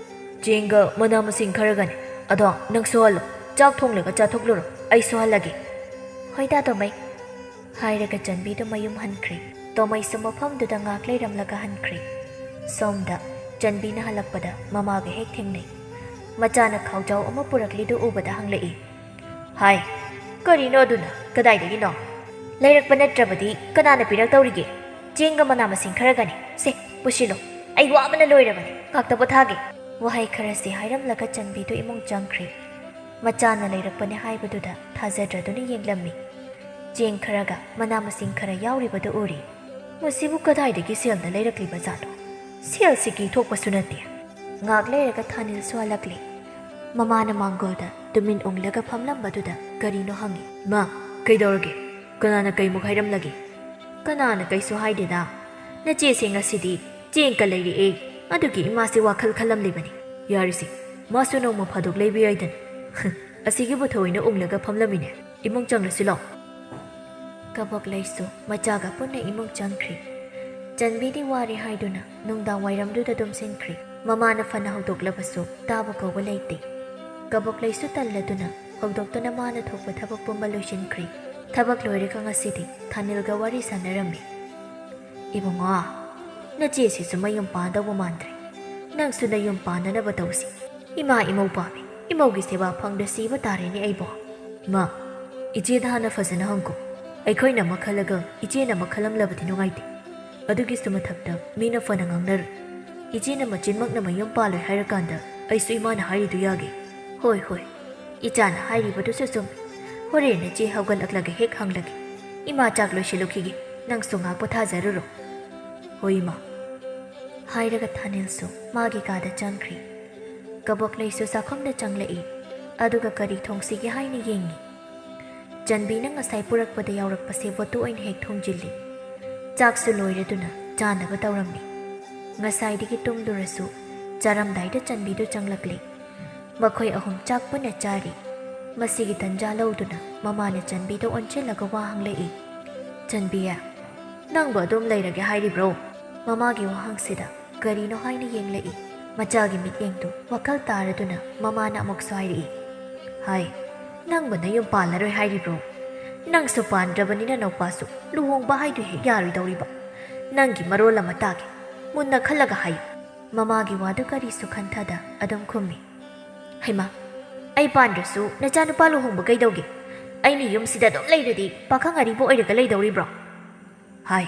"ꯆꯦꯡꯒ ꯃꯅꯥ ꯃꯁꯤꯡ ꯈꯔꯒꯅꯤ꯫ ꯑꯗꯣ ꯅꯪ ꯁꯨꯍꯜꯂꯣ, ꯆꯥꯛ ꯊꯣꯡꯂꯒ ꯆꯥꯊꯣꯛꯂꯨꯔꯣ, ꯑꯩ ꯁꯨꯍꯜꯂꯒꯦ꯫" "ꯍꯣꯏ ꯇꯥ ꯇꯣꯃꯩ꯫" ꯍꯥꯏꯔꯒ ꯆꯟꯕꯤꯗꯨ ꯃꯌꯨꯝ ꯍꯟꯈ꯭ꯔꯦ꯫ ꯇꯣꯃꯩꯁꯨ ꯃꯐꯝꯗꯨꯗ ꯉꯥꯛ ꯂꯩꯔꯝꯂꯒ ꯍꯟꯈ꯭ꯔꯦ꯫ ꯁꯣꯝꯗ ꯆꯟꯕꯤꯅ ꯍꯜꯂꯛꯄꯗ ꯃꯃꯥꯒ ꯍꯦꯛ ꯊꯦꯡꯅꯩ꯫ ꯃꯆꯥꯅ ꯈꯥꯎꯖꯥꯎ ꯑꯃ ꯄꯨꯔꯛꯂꯤꯗꯨ ꯎꯕꯗ ꯍꯪꯂꯛꯏ꯫ "ꯍꯥꯏ, ꯀꯔꯤꯅꯣ ꯑꯗꯨꯅ? ꯀꯗꯥꯏꯗꯒꯤꯅꯣ?" "ꯂꯩꯔꯛꯄ ꯅꯠꯇ꯭ꯔꯕꯗꯤ ꯀꯅꯥꯅ ꯄꯤꯔꯛꯇꯧꯔꯤꯒꯦ? ꯆꯦꯡꯒ ꯃꯅꯥ ꯃꯁꯤꯡ ꯈꯔꯒꯅꯤ꯫ ꯁꯦ, ꯄꯨꯁꯤꯜꯂꯣ꯫ ꯑꯩ ꯋꯥꯕꯅ ꯂꯣꯏꯔꯕꯅꯤ꯫ ꯉꯥꯛꯇ ꯄꯣꯊꯥꯒꯦ꯫" ꯋꯥꯍꯩ ꯈꯔꯁꯤ ꯍꯥꯏꯔꯝꯂꯒ ꯆꯟꯕꯤꯗꯨ ꯏꯃꯨꯡ ꯆꯪꯈ꯭ꯔꯦ꯫ ꯃꯆꯥꯅ ꯂꯩꯔꯛꯄꯅꯤ ꯍꯥꯏꯕꯗꯨꯗ ꯊꯥꯖꯗ꯭ꯔꯗꯨꯅ ꯌꯦꯡꯂꯝꯃꯤ꯫ ꯆꯦꯡ ꯈꯔꯒ ꯃꯅꯥ ꯃꯁꯤꯡ ꯈꯔ ꯌꯥꯎꯔꯤꯕꯗꯨ ꯎꯔꯤ꯫ "ꯃꯁꯤꯕꯨ ꯀꯗꯥꯏꯗꯒꯤ ꯁꯦꯜꯅ ꯂꯩꯔꯛꯂꯤꯕ ꯖꯥꯠꯅꯣ? ꯁꯦꯜꯁꯤ ꯀꯤ ꯊꯣꯛꯄꯁꯨ ꯅꯠꯇꯦ꯫" ꯉꯥꯛ ꯂꯩꯔꯒ ꯊꯥꯅꯤꯜꯁꯨ ꯍꯜꯂꯛꯂꯦ꯫ ꯃꯃꯥꯅ ꯃꯥꯡꯒꯣꯜꯗ ꯇꯨꯃꯤꯟ ꯎꯪꯂꯒ ꯐꯝꯂꯝꯕꯗꯨꯗ ꯀꯔꯤꯅꯣ ꯍꯪꯉꯤ꯫ "ꯏꯃꯥ, ꯀꯩꯗꯧꯔꯒꯦ? ꯀꯅꯥꯅ ꯀꯩꯃꯨꯛ ꯍꯥꯏꯔꯝꯂꯒꯦ?" "ꯀꯅꯥꯅ ꯀꯩꯁꯨ ꯍꯥꯏꯗꯦꯗ꯫ ꯅꯆꯦꯁꯦ ꯉꯁꯤꯗꯤ ꯆꯦꯡꯒ ꯂꯩꯔꯛꯑꯦ꯫ ꯑꯗꯨꯒꯤ ꯏꯃꯥꯁꯦ ꯋꯥꯈꯜ ꯈꯜꯂꯝꯂꯤꯕꯅꯤ꯫" "ꯌꯥꯔꯤꯁꯦ, ꯃꯥꯁꯨ ꯅꯣꯡꯃ ꯐꯥꯗꯣꯛ ꯂꯩꯕ ꯌꯥꯏꯗꯅ꯫" "ꯑꯁꯤꯒꯤꯕꯨ ꯊꯑꯣꯏꯅ ꯎꯪꯂꯒ ꯐꯝꯂꯝꯃꯤꯅꯦ꯫ ꯏꯃꯨꯡ ꯆꯪꯂꯁꯤ ꯂꯥꯎ꯫" ꯀꯕꯣꯛꯂꯩꯁꯨ ꯃꯆꯥꯒ ꯄꯨꯟꯅ ꯏꯃꯨꯡ ꯆꯪꯈ꯭ꯔꯤ꯫ ꯆꯟꯕꯤꯗꯤ ꯋꯥꯔꯦ ꯍꯥꯏꯗꯨꯅ ꯅꯨꯡꯗꯥꯡ ꯋꯥꯏꯔꯝꯗꯨꯗ ꯇꯨꯝꯁꯤꯟꯈ꯭ꯔꯤ꯫ ꯃꯃꯥꯅ ꯐꯅ ꯍꯧꯗꯣꯛꯂꯕꯁꯨ ꯇꯥꯕ ꯀꯧꯕ ꯂꯩꯇꯦ꯫ ꯀꯕꯣꯛꯂꯩꯁꯨ ꯇꯜꯂꯗꯨꯅ ꯍꯧꯗꯣꯛꯇꯅ ꯃꯥꯅ ꯊꯣꯛꯄ ꯊꯕꯛ ꯄꯨꯝꯕ ꯂꯣꯏꯁꯤꯟꯈ꯭ꯔꯤ꯫ ꯊꯕꯛ ꯂꯣꯏꯔꯒ ꯉꯁꯤꯗꯤ ꯊꯥꯅꯤꯜꯒ ꯋꯥꯔꯤ ꯁꯥꯟꯅꯔꯝꯃꯤ꯫ "ꯏꯕꯨꯡꯉꯣ, ꯅꯆꯦꯁꯤꯁꯨ ꯃꯌꯨꯝ ꯄꯥꯟꯗꯧꯕ ꯃꯥꯟꯗ꯭ꯔꯦ꯫ ꯅꯪꯁꯨ ꯅꯌꯨꯝ ꯄꯥꯟꯅꯅꯕ ꯇꯧꯁꯤ꯫ ꯏꯃꯥ ꯏꯃꯧ ꯄꯥꯝꯃꯤ꯫ ꯏꯃꯧꯒꯤ ꯁꯦꯕꯥ ꯐꯪꯗ ꯁꯤꯕ ꯇꯥꯔꯦꯅꯦ ꯑꯩꯕꯣ꯫" "ꯏꯃꯥ, ꯏꯆꯦꯗ ꯍꯥꯟꯅ ꯐꯖꯅ ꯍꯪꯒꯣ꯫ ꯑꯩꯈꯣꯏꯅ ꯑꯃ ꯈꯜꯂꯒ ꯏꯆꯦꯅ ꯑꯃ ꯈꯜꯂꯝꯂꯕꯗꯤ ꯅꯨꯡꯉꯥꯏꯇꯦ꯫ ꯑꯗꯨꯒꯤꯁꯨ ꯃꯊꯛꯇ ꯃꯤꯅ ꯐꯅ ꯉꯥꯡꯅꯔꯣꯏ꯫ ꯏꯆꯦꯅ ꯃꯆꯤꯟꯃꯛꯅ ꯃꯌꯨꯝ ꯄꯥꯜꯂꯣꯏ ꯍꯥꯏꯔꯀꯥꯟꯗ ꯑꯩꯁꯨ ꯏꯃꯥꯅ ꯍꯥꯏꯔꯤꯗꯨ ꯌꯥꯒꯦ꯫" "ꯍꯣꯏ, ꯍꯣꯏ, ꯏꯆꯥꯅ ꯍꯥꯏꯔꯤꯕꯗꯨꯁꯨ ꯆꯨꯝꯃꯤ꯫ ꯍꯣꯔꯦꯟ ꯅꯆꯦ ꯍꯧꯒꯠꯂꯛꯂꯒ ꯍꯦꯛ ꯍꯪꯂꯒꯦ꯫ ꯏꯃꯥ ꯆꯥꯛ ꯂꯣꯏꯁꯤꯜꯂꯨꯈꯤꯒꯦ꯫ ꯅꯪꯁꯨ ꯉꯥꯛ ꯄꯣꯊꯥꯖꯔꯨꯔꯣ꯫" "ꯍꯣꯏ, ꯏꯃꯥ꯫" ꯍꯥꯏꯔꯒ ꯊꯥꯅꯤꯜꯁꯨ ꯃꯥꯒꯤ ꯀꯥꯗ ꯆꯪꯈ꯭ꯔꯤ꯫ ꯀꯕꯣꯛꯂꯩꯁꯨ ꯆꯥꯛꯈꯨꯝꯗ ꯆꯪꯂꯛꯏ꯫ ꯑꯗꯨꯒ ꯀꯔꯤ ꯊꯣꯡꯁꯤꯒꯦ ꯍꯥꯏꯅ ꯌꯦꯡꯉꯤ꯫ ꯆꯟꯕꯤꯅ ꯉꯁꯥꯏ ꯄꯨꯔꯛꯄꯗ ꯌꯥꯎꯔꯛꯄ ꯁꯦꯕꯣꯠꯇꯨ ꯑꯣꯏꯅ ꯍꯦꯛ ꯊꯣꯡꯖꯤꯜꯂꯤ꯫ ꯆꯥꯛꯁꯨ ꯂꯣꯏꯔꯗꯨꯅ ꯆꯥꯅꯕ ꯇꯧꯔꯝꯃꯤ꯫ ꯉꯁꯥꯏꯗꯒꯤ ꯇꯨꯝꯂꯨꯔꯁꯨ ꯆꯥꯔꯝꯗꯥꯏꯗ ꯆꯟꯕꯤꯗꯨ ꯆꯪꯂꯛꯂꯦ꯫ ꯃꯈꯣꯏ ꯑꯍꯨꯝ ꯆꯥꯛ ꯄꯨꯟꯅ ꯆꯥꯔꯤ꯫ ꯃꯁꯤꯒꯤ ꯇꯟꯖꯥ ꯂꯧꯗꯨꯅ ꯃꯃꯥꯅ ꯆꯟꯕꯤꯗ ꯑꯣꯟꯁꯤꯜꯂꯒ ꯋꯥ ꯍꯪꯂꯛꯏ꯫ "ꯆꯟꯕꯤ, ꯅꯪꯕꯨ ꯑꯗꯨꯝ ꯂꯩꯔꯒꯦ ꯍꯥꯏꯔꯤꯕ꯭ꯔꯣ?" ꯃꯃꯥꯒꯤ ꯋꯥꯍꯪꯁꯤꯗ ꯀꯔꯤꯅꯣ ꯍꯥꯏꯅ ꯌꯦꯡꯂꯛꯏ꯫ ꯃꯆꯥꯒꯤ ꯃꯤꯠꯌꯦꯡꯗꯨ ꯋꯥꯈꯜ ꯇꯥꯔꯗꯨꯅ ꯃꯃꯥꯅ ꯑꯃꯨꯛꯁꯨ ꯍꯥꯏꯔꯛꯏ꯫ "ꯍꯥꯏ, ꯅꯪꯕꯨ ꯅꯌꯨꯝ ꯄꯥꯜꯂꯔꯣꯏ ꯍꯥꯏꯔꯤꯕ꯭ꯔꯣ? ꯅꯪꯁꯨ ꯄꯥꯟꯗ꯭ꯔꯕꯅꯤꯅ ꯅꯧꯄꯥꯁꯨ ꯂꯨꯍꯣꯡꯕ ꯍꯥꯏꯗꯨ ꯍꯦꯛ ꯌꯥꯔꯣꯏꯗꯧꯔꯤꯕ꯫ ꯅꯪꯒꯤ ꯃꯔꯣꯜ ꯑꯃ ꯇꯥꯒꯦ꯫ ꯃꯨꯟꯅ ꯈꯜꯂꯒ ꯍꯥꯏꯌꯨ꯫" ꯃꯃꯥꯒꯤ ꯋꯥꯗꯨ ꯀꯔꯤꯁꯨ ꯈꯟꯊꯗ ꯑꯗꯨꯝ ꯈꯨꯝꯃꯤ꯫ "ꯍꯩꯃꯥ, ꯑꯩ ꯄꯥꯟꯗ꯭ꯔꯁꯨ ꯅꯆꯥꯅꯨꯄꯥ ꯂꯨꯍꯣꯡꯕ ꯀꯩꯗꯧꯒꯦ? ꯑꯩꯅ ꯌꯨꯝꯁꯤꯗ ꯑꯗꯨꯝ ꯂꯩꯔꯗꯤ ꯄꯥꯈꯪ ꯑꯔꯤꯕ ꯑꯣꯏꯔꯒ ꯂꯩꯗꯧꯔꯤꯕ꯭ꯔꯣ?" "ꯍꯥꯏ,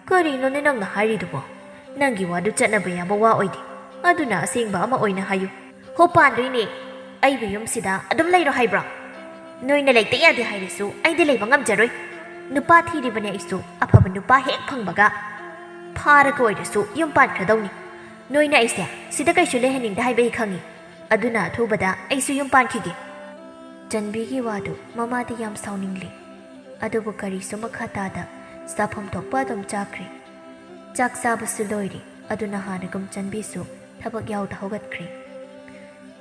ꯀꯔꯤꯅꯣꯅꯦ ꯅꯪꯅ ꯍꯥꯏꯔꯤꯗꯨꯕꯣ? ꯅꯪꯒꯤ ꯋꯥꯗꯨ ꯆꯠꯅꯕ ꯌꯥꯕ ꯋꯥ ꯑꯣꯏꯗꯦ꯫ ꯑꯗꯨꯅ ꯑꯁꯦꯡꯕ ꯑꯃ ꯑꯣꯏꯅ ꯍꯥꯏꯌꯨ꯫" "ꯍꯣ, ꯄꯥꯟꯗꯣꯏꯅꯦ꯫ ꯑꯩꯕꯨ ꯌꯨꯝꯁꯤꯗ ꯑꯗꯨꯝ ꯂꯩꯔꯣ ꯍꯥꯏꯕ꯭ꯔꯣ? ꯅꯣꯏꯅ ꯂꯩꯇ ꯌꯥꯗꯦ ꯍꯥꯏꯔꯁꯨ ꯑꯩꯗꯤ ꯂꯩꯕ ꯉꯝꯖꯔꯣꯏ꯫ ꯅꯨꯄꯥ ꯊꯤꯔꯤꯕꯅꯦ ꯑꯩꯁꯨ, ꯑꯐꯕ ꯅꯨꯄꯥ ꯍꯦꯛ ꯐꯪꯕꯒ ꯐꯥꯔꯒ ꯑꯣꯏꯔꯁꯨ ꯌꯨꯝ ꯄꯥꯟꯈ꯭ꯔꯗꯧꯅꯤ꯫ ꯅꯣꯏꯅ ꯑꯩꯁꯦ ꯁꯤꯗ ꯀꯩꯁꯨ ꯂꯩꯍꯟꯅꯤꯡꯗꯦ ꯍꯥꯏꯕ ꯑꯩ ꯈꯪꯉꯤ꯫ ꯑꯗꯨꯅ ꯑꯊꯨꯕꯗ ꯑꯩꯁꯨ ꯌꯨꯝ ꯄꯥꯟꯈꯤꯒꯦ꯫" ꯆꯟꯕꯤꯒꯤ ꯋꯥꯗꯨ ꯃꯃꯥꯗꯤ ꯌꯥꯝ ꯁꯥꯎꯅꯤꯡꯂꯤ꯫ ꯑꯗꯨꯕꯨ ꯀꯔꯤꯁꯨ ꯃꯈꯥ ꯇꯥꯗ ꯆꯥꯐꯝ ꯊꯣꯛꯄ ꯑꯗꯨꯝ ꯆꯥꯈ꯭ꯔꯤ꯫ ꯆꯥꯛ ꯆꯥꯕꯁꯨ ꯂꯣꯏꯔꯤ꯫ ꯑꯗꯨꯅ ꯍꯥꯟꯅꯒꯨꯝ ꯆꯟꯕꯤꯁꯨ ꯊꯕꯛ ꯌꯥꯎꯗ ꯍꯧꯒꯠꯈ꯭ꯔꯤ꯫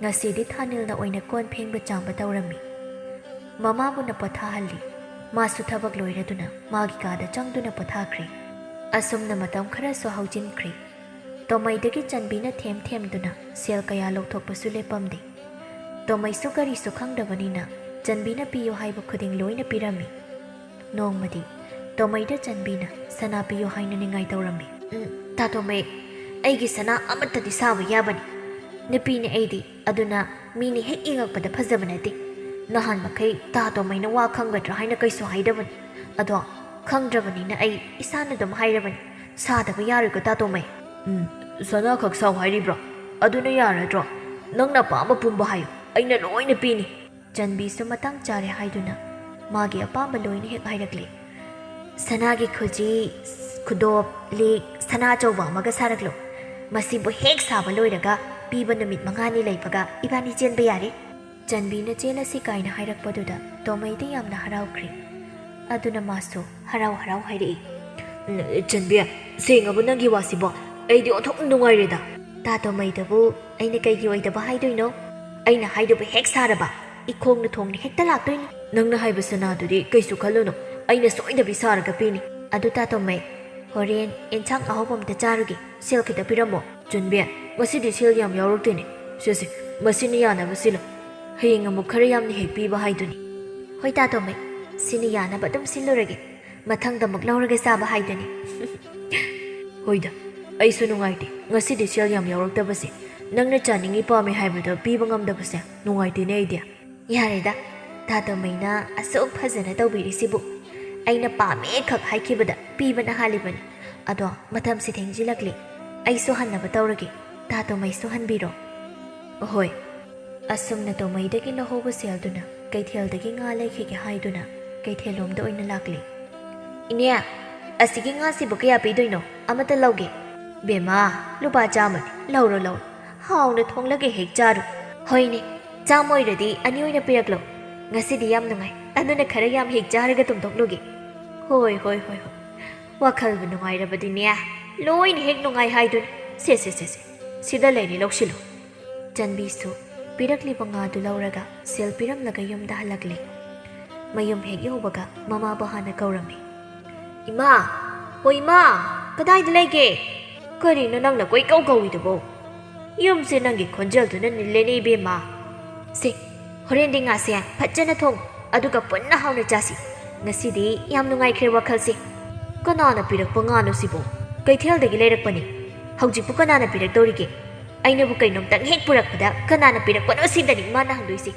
ꯉꯁꯤꯗꯤ ꯊꯥꯅꯤꯜꯅ ꯑꯣꯏꯅ ꯀꯣꯟ ꯐꯦꯡꯕ ꯆꯥꯝꯕ ꯇꯧꯔꯝꯃꯤ꯫ ꯃꯃꯥꯕꯨꯅ ꯄꯣꯊꯥꯍꯜꯂꯤ꯫ ꯃꯥꯁꯨ ꯊꯕꯛ ꯂꯣꯏꯔꯗꯨꯅ ꯃꯥꯒꯤ ꯀꯥꯗ ꯆꯪꯗꯨꯅ ꯄꯣꯊꯥꯈ꯭ꯔꯦ꯫ ꯑꯁꯨꯝꯅ ꯃꯇꯝ ꯈꯔꯁꯨ ꯍꯧꯖꯤꯟꯈ꯭ꯔꯦ꯫ ꯇꯣꯃꯩꯗꯒꯤ ꯆꯟꯕꯤꯅ ꯊꯦꯝ ꯊꯦꯝꯗꯨꯅ ꯁꯦꯜ ꯀꯌꯥ ꯂꯧꯊꯣꯛꯄꯁꯨ ꯂꯦꯞꯄꯝꯗꯦ꯫ ꯇꯣꯃꯩꯁꯨ ꯀꯔꯤꯁꯨ ꯈꯪꯗꯕꯅꯤꯅ ꯆꯟꯕꯤꯅ ꯄꯤꯌꯨ ꯍꯥꯏꯕ ꯈꯨꯗꯤꯡ ꯂꯣꯏꯅ ꯄꯤꯔꯝꯃꯤ꯫ ꯅꯣꯡꯃꯗꯤ ꯇꯣꯃꯩꯗ ꯆꯟꯕꯤꯅ ꯁꯅꯥ ꯄꯤꯌꯨ ꯍꯥꯏꯅ ꯅꯤꯡꯉꯥꯏ ꯇꯧꯔꯝꯃꯤ꯫ "ꯎꯝ, ꯇꯥ ꯇꯣꯃꯩ, ꯑꯩꯒꯤ ꯁꯅꯥ ꯑꯃꯠꯇꯗꯤ ꯁꯥꯕ ꯌꯥꯕꯅꯤ꯫ ꯅꯨꯄꯤꯅꯤ ꯑꯩꯗꯤ, ꯑꯗꯨꯅ ꯃꯤꯅ ꯍꯦꯛ ꯌꯦꯡꯉꯛꯄꯗ ꯐꯖꯕ ꯅꯠꯇꯦ꯫ ꯅꯍꯥꯟ ꯃꯈꯩ ꯇꯥ ꯇꯣꯃꯩꯅ ꯋꯥ ꯈꯪꯒꯗ꯭ꯔꯥ ꯍꯥꯏꯅ ꯀꯩꯁꯨ ꯍꯥꯏꯗꯕꯅꯤ꯫ ꯑꯗꯣ ꯈꯪꯗ꯭ꯔꯕꯅꯤꯅ ꯑꯩ ꯏꯁꯥꯅ ꯑꯗꯨꯝ ꯍꯥꯏꯔꯕꯅꯤ꯫ ꯁꯥꯗꯕ ꯌꯥꯔꯣꯏꯀꯣ, ꯇꯥ ꯇꯣꯃꯩ?" "ꯎꯝ, ꯁꯅꯥ ꯈꯛ ꯁꯥꯎ ꯍꯥꯏꯔꯤꯕ꯭ꯔꯣ? ꯑꯗꯨꯅ ꯌꯥꯔꯗ꯭ꯔꯣ? ꯅꯪꯅ ꯑꯄꯥꯝꯕ ꯄꯨꯝꯕ ꯍꯥꯏꯌꯨ, ꯑꯩꯅ ꯂꯣꯏꯅ ꯄꯤꯅꯤ꯫" ꯆꯟꯕꯤꯁꯨ ꯃꯇꯥꯡ ꯆꯥꯔꯦ ꯍꯥꯏꯗꯨꯅ ꯃꯥꯒꯤ ꯑꯄꯥꯝꯕ ꯂꯣꯏꯅ ꯍꯦꯛ ꯍꯥꯏꯔꯛꯂꯦ꯫ "ꯁꯅꯥꯒꯤ ꯈꯨꯖꯤ, ꯈꯨꯗꯣꯞ, ꯂꯤꯛ, ꯁꯅꯥ ꯑꯆꯧꯕ ꯑꯃꯒ ꯁꯥꯔꯛꯂꯣ꯫ ꯃꯁꯤꯕꯨ ꯍꯦꯛ ꯁꯥꯕ ꯂꯣꯏꯔꯒ ꯄꯤꯕ ꯅꯨꯃꯤꯠ ꯃꯉꯥꯅꯤ ꯂꯩꯕꯒ ꯏꯕꯥꯅꯤ ꯆꯦꯟꯕ ꯌꯥꯔꯦ꯫" ꯆꯟꯕꯤꯅ "ꯆꯦꯜꯂꯁꯤ" ꯀꯥꯏꯅ ꯍꯥꯏꯔꯛꯄꯗꯨꯗ ꯇꯣꯃꯩꯗꯤ ꯌꯥꯝꯅ ꯍꯔꯥꯎꯈ꯭ꯔꯦ꯫ ꯑꯗꯨꯅ ꯃꯥꯁꯨ ꯍꯔꯥꯎ ꯍꯔꯥꯎ ꯍꯥꯏꯔꯛꯏ꯫ "ꯎꯝ, ꯆꯟꯕꯤ, ꯁꯦꯡꯉꯕꯣ ꯅꯪꯒꯤ ꯋꯥꯁꯤꯕꯣ? ꯑꯩꯗꯤ ꯑꯣꯟꯊꯣꯛꯅ ꯅꯨꯡꯉꯥꯏꯔꯦꯗ꯫" "ꯇꯥ ꯇꯣꯃꯩꯗꯕꯨ ꯑꯩꯅ ꯀꯩꯒꯤ ꯑꯣꯏꯗꯕ ꯍꯥꯏꯗꯣꯏꯅꯣ? ꯑꯩꯅ ꯍꯥꯏꯗꯨꯕꯨ ꯍꯦꯛ ꯁꯥꯔꯕ, ꯏꯈꯣꯡꯅ ꯊꯣꯡꯅ ꯍꯦꯛꯇ ꯂꯥꯛꯇꯣꯏꯅꯤ꯫" "ꯅꯪꯅ ꯍꯥꯏꯕ ꯁꯅꯥꯗꯨꯗꯤ ꯀꯩꯁꯨ ꯈꯜꯂꯨꯅꯨ, ꯑꯩꯅ ꯁꯣꯏꯗꯕꯤ ꯁꯥꯔꯒ ꯄꯤꯅꯤ꯫" "ꯑꯗꯨ ꯇꯥ ꯇꯣꯃꯩ, ꯍꯣꯔꯦꯟ ꯑꯦꯟꯁꯥꯡ ꯑꯍꯥꯎꯕ ꯑꯝꯇ ꯆꯥꯔꯨꯒꯦ, ꯁꯦꯜ ꯈꯤꯇ ꯄꯤꯔꯝꯃꯣ꯫" "ꯆꯟꯕꯤ, ꯉꯁꯤꯗꯤ ꯁꯦꯜ ꯌꯥꯝ ꯌꯥꯎꯔꯛꯇꯦꯅꯦ꯫ ꯁꯦ ꯁꯦ, ꯃꯁꯤꯅ ꯌꯥꯅꯕ ꯁꯤꯜꯂꯣ꯫ ꯍꯌꯦꯡ ꯑꯃꯨꯛ ꯈꯔ ꯌꯥꯝꯅ ꯍꯦꯛ ꯄꯤꯕ ꯍꯥꯏꯗꯨꯅꯤ꯫" "ꯍꯣꯏ ꯇꯥ ꯇꯣꯃꯩ, ꯁꯤꯅ ꯌꯥꯅꯕ ꯑꯗꯨꯝ ꯁꯤꯜꯂꯨꯔꯒꯦ꯫ ꯃꯊꯪꯗ ꯑꯃꯨꯛ ꯂꯧꯔꯒ ꯆꯥꯕ ꯍꯥꯏꯗꯨꯅꯤ꯫" "ꯍꯣꯏꯗ, ꯑꯩꯁꯨ ꯅꯨꯡꯉꯥꯏꯇꯦ ꯉꯁꯤꯗꯤ ꯁꯦꯜ ꯌꯥꯝ ꯌꯥꯎꯔꯛꯇꯕꯁꯦ꯫ ꯅꯪꯅ ꯆꯥꯅꯤꯡꯉꯤ ꯄꯥꯝꯃꯤ ꯍꯥꯏꯕꯗꯣ ꯄꯤꯕ ꯉꯝꯗꯕꯁꯦ ꯅꯨꯡꯉꯥꯏꯇꯦꯅꯦ ꯑꯩꯗꯤ꯫" "ꯌꯥꯔꯦꯗ, ꯇꯥ ꯇꯣꯃꯩꯅ ꯑꯁꯨꯛ ꯐꯖꯅ ꯇꯧꯕꯤꯔꯤꯁꯤꯕꯨ꯫ ꯑꯩꯅ ꯄꯥꯝꯃꯦ ꯈꯛ ꯍꯥꯏꯈꯤꯕꯗ ꯄꯤꯕꯅ ꯍꯥꯜꯂꯤꯕꯅꯤ꯫ ꯑꯗꯣ ꯃꯇꯝꯁꯤ ꯊꯦꯡꯖꯤꯜꯂꯛꯂꯦ꯫ ꯑꯩꯁꯨ ꯍꯟꯅꯕ ꯇꯧꯔꯒꯦ꯫ ꯇꯥ ꯇꯣꯃꯩꯁꯨ ꯍꯟꯕꯤꯔꯣ꯫" "ꯑꯍꯣꯏ꯫" ꯑꯁꯨꯝꯅ ꯇꯣꯃꯩꯗꯒꯤ ꯂꯧꯍꯧꯕ ꯁꯦꯜꯗꯨꯅ ꯀꯩꯊꯦꯜꯗꯒꯤ ꯉꯥ ꯂꯩꯈꯤꯒꯦ ꯍꯥꯏꯗꯨꯅ ꯀꯩꯊꯦꯜꯂꯣꯝꯗ ꯑꯣꯏꯅ ꯂꯥꯛꯂꯦ꯫ "ꯏꯅꯦ, ꯑꯁꯤꯒꯤ ꯉꯥꯁꯤꯕꯨ ꯀꯌꯥ ꯄꯤꯗꯣꯏꯅꯣ? ꯑꯃꯇ ꯂꯧꯒꯦ꯫" "ꯕꯦꯝꯃ, ꯂꯨꯄꯥ ꯆꯥꯝꯃꯅꯤ꯫ ꯂꯧꯔꯣ, ꯂꯧꯔꯣ꯫ ꯍꯥꯎꯅ ꯊꯣꯡꯂꯒ ꯍꯦꯛ ꯆꯥꯔꯨ꯫" "ꯍꯣꯏꯅꯦ, ꯆꯥꯝꯃ ꯑꯣꯏꯔꯗꯤ ꯑꯅꯤ ꯑꯣꯏꯅ ꯄꯤꯔꯛꯂꯣ꯫ ꯉꯁꯤꯗꯤ ꯌꯥꯝ ꯅꯨꯡꯉꯥꯏ, ꯑꯗꯨꯅ ꯈꯔ ꯌꯥꯝ ꯍꯦꯛ ꯆꯥꯔꯒ ꯇꯨꯝꯊꯣꯛꯂꯨꯒꯦ꯫" "ꯍꯣꯏ, ꯍꯣꯏ, ꯍꯣꯏ, ꯍꯣꯏ꯫ ꯋꯥꯈꯜꯕꯨ ꯅꯨꯡꯉꯥꯏꯔꯕꯗꯤꯅꯦ, ꯂꯣꯏꯅ ꯍꯦꯛ ꯅꯨꯡꯉꯥꯏ ꯍꯥꯏꯗꯨꯅꯤ꯫ ꯁꯦ, ꯁꯦ, ꯁꯦ, ꯁꯦ, ꯁꯤꯗ ꯂꯩꯔꯦ, ꯂꯧꯁꯤꯜꯂꯨ꯫" ꯆꯟꯕꯤꯁꯨ ꯄꯤꯔꯛꯂꯤꯕ ꯉꯥꯗꯨ ꯂꯧꯔꯒ ꯁꯦꯜ ꯄꯤꯔꯝꯂꯒ ꯌꯨꯝꯗ ꯍꯜꯂꯛꯂꯦ꯫ ꯃꯌꯨꯝ ꯍꯦꯛ ꯌꯧꯕꯒ ꯃꯃꯥꯕꯨ ꯍꯥꯟꯅ ꯀꯧꯔꯝꯃꯤ꯫ "ꯏꯃꯥ! ꯍꯣ ꯏꯃꯥ! ꯀꯗꯥꯏꯗ ꯂꯩꯒꯦ? ꯀꯔꯤꯅꯣ ꯅꯪꯅ ꯀꯣꯏꯀꯧ ꯀꯧꯏꯗꯨꯕꯣ? ꯌꯨꯝꯁꯦ ꯅꯪꯒꯤ ꯈꯣꯟꯖꯦꯜꯗꯨꯅ ꯅꯤꯜꯂꯦꯅꯦ ꯏꯕꯦꯝꯃ꯫ ꯁꯦ, ꯍꯣꯔꯦꯟꯗꯤ ꯉꯥꯁꯦ ꯐꯖꯅ ꯊꯣꯡ, ꯑꯗꯨꯒ ꯄꯨꯟꯅ ꯍꯥꯎꯅ ꯆꯥꯁꯤ꯫ ꯉꯁꯤꯗꯤ ꯌꯥꯝ ꯅꯨꯡꯉꯥꯏꯈ꯭ꯔꯦ ꯋꯥꯈꯜꯁꯦ꯫ ꯀꯅꯥꯅ ꯄꯤꯔꯛꯄ ꯉꯥꯅꯣ ꯁꯤꯕꯣ? ꯀꯩꯊꯦꯜꯗꯒꯤ ꯂꯩꯔꯛꯄꯅꯤ꯫ ꯍꯧꯖꯤꯛꯄꯨ ꯀꯅꯥꯅ ꯄꯤꯔꯛꯇꯧꯔꯤꯒꯦ? ꯑꯩꯅꯕꯨ ꯀꯩꯅꯣꯝꯇꯪ ꯍꯦꯛ ꯄꯨꯔꯛꯄꯗ ꯀꯅꯥꯅ ꯄꯤꯔꯛꯄꯅꯣ ꯁꯤꯗꯅꯤ ꯏꯃꯥꯅ ꯍꯪꯗꯣꯏꯁꯦ꯫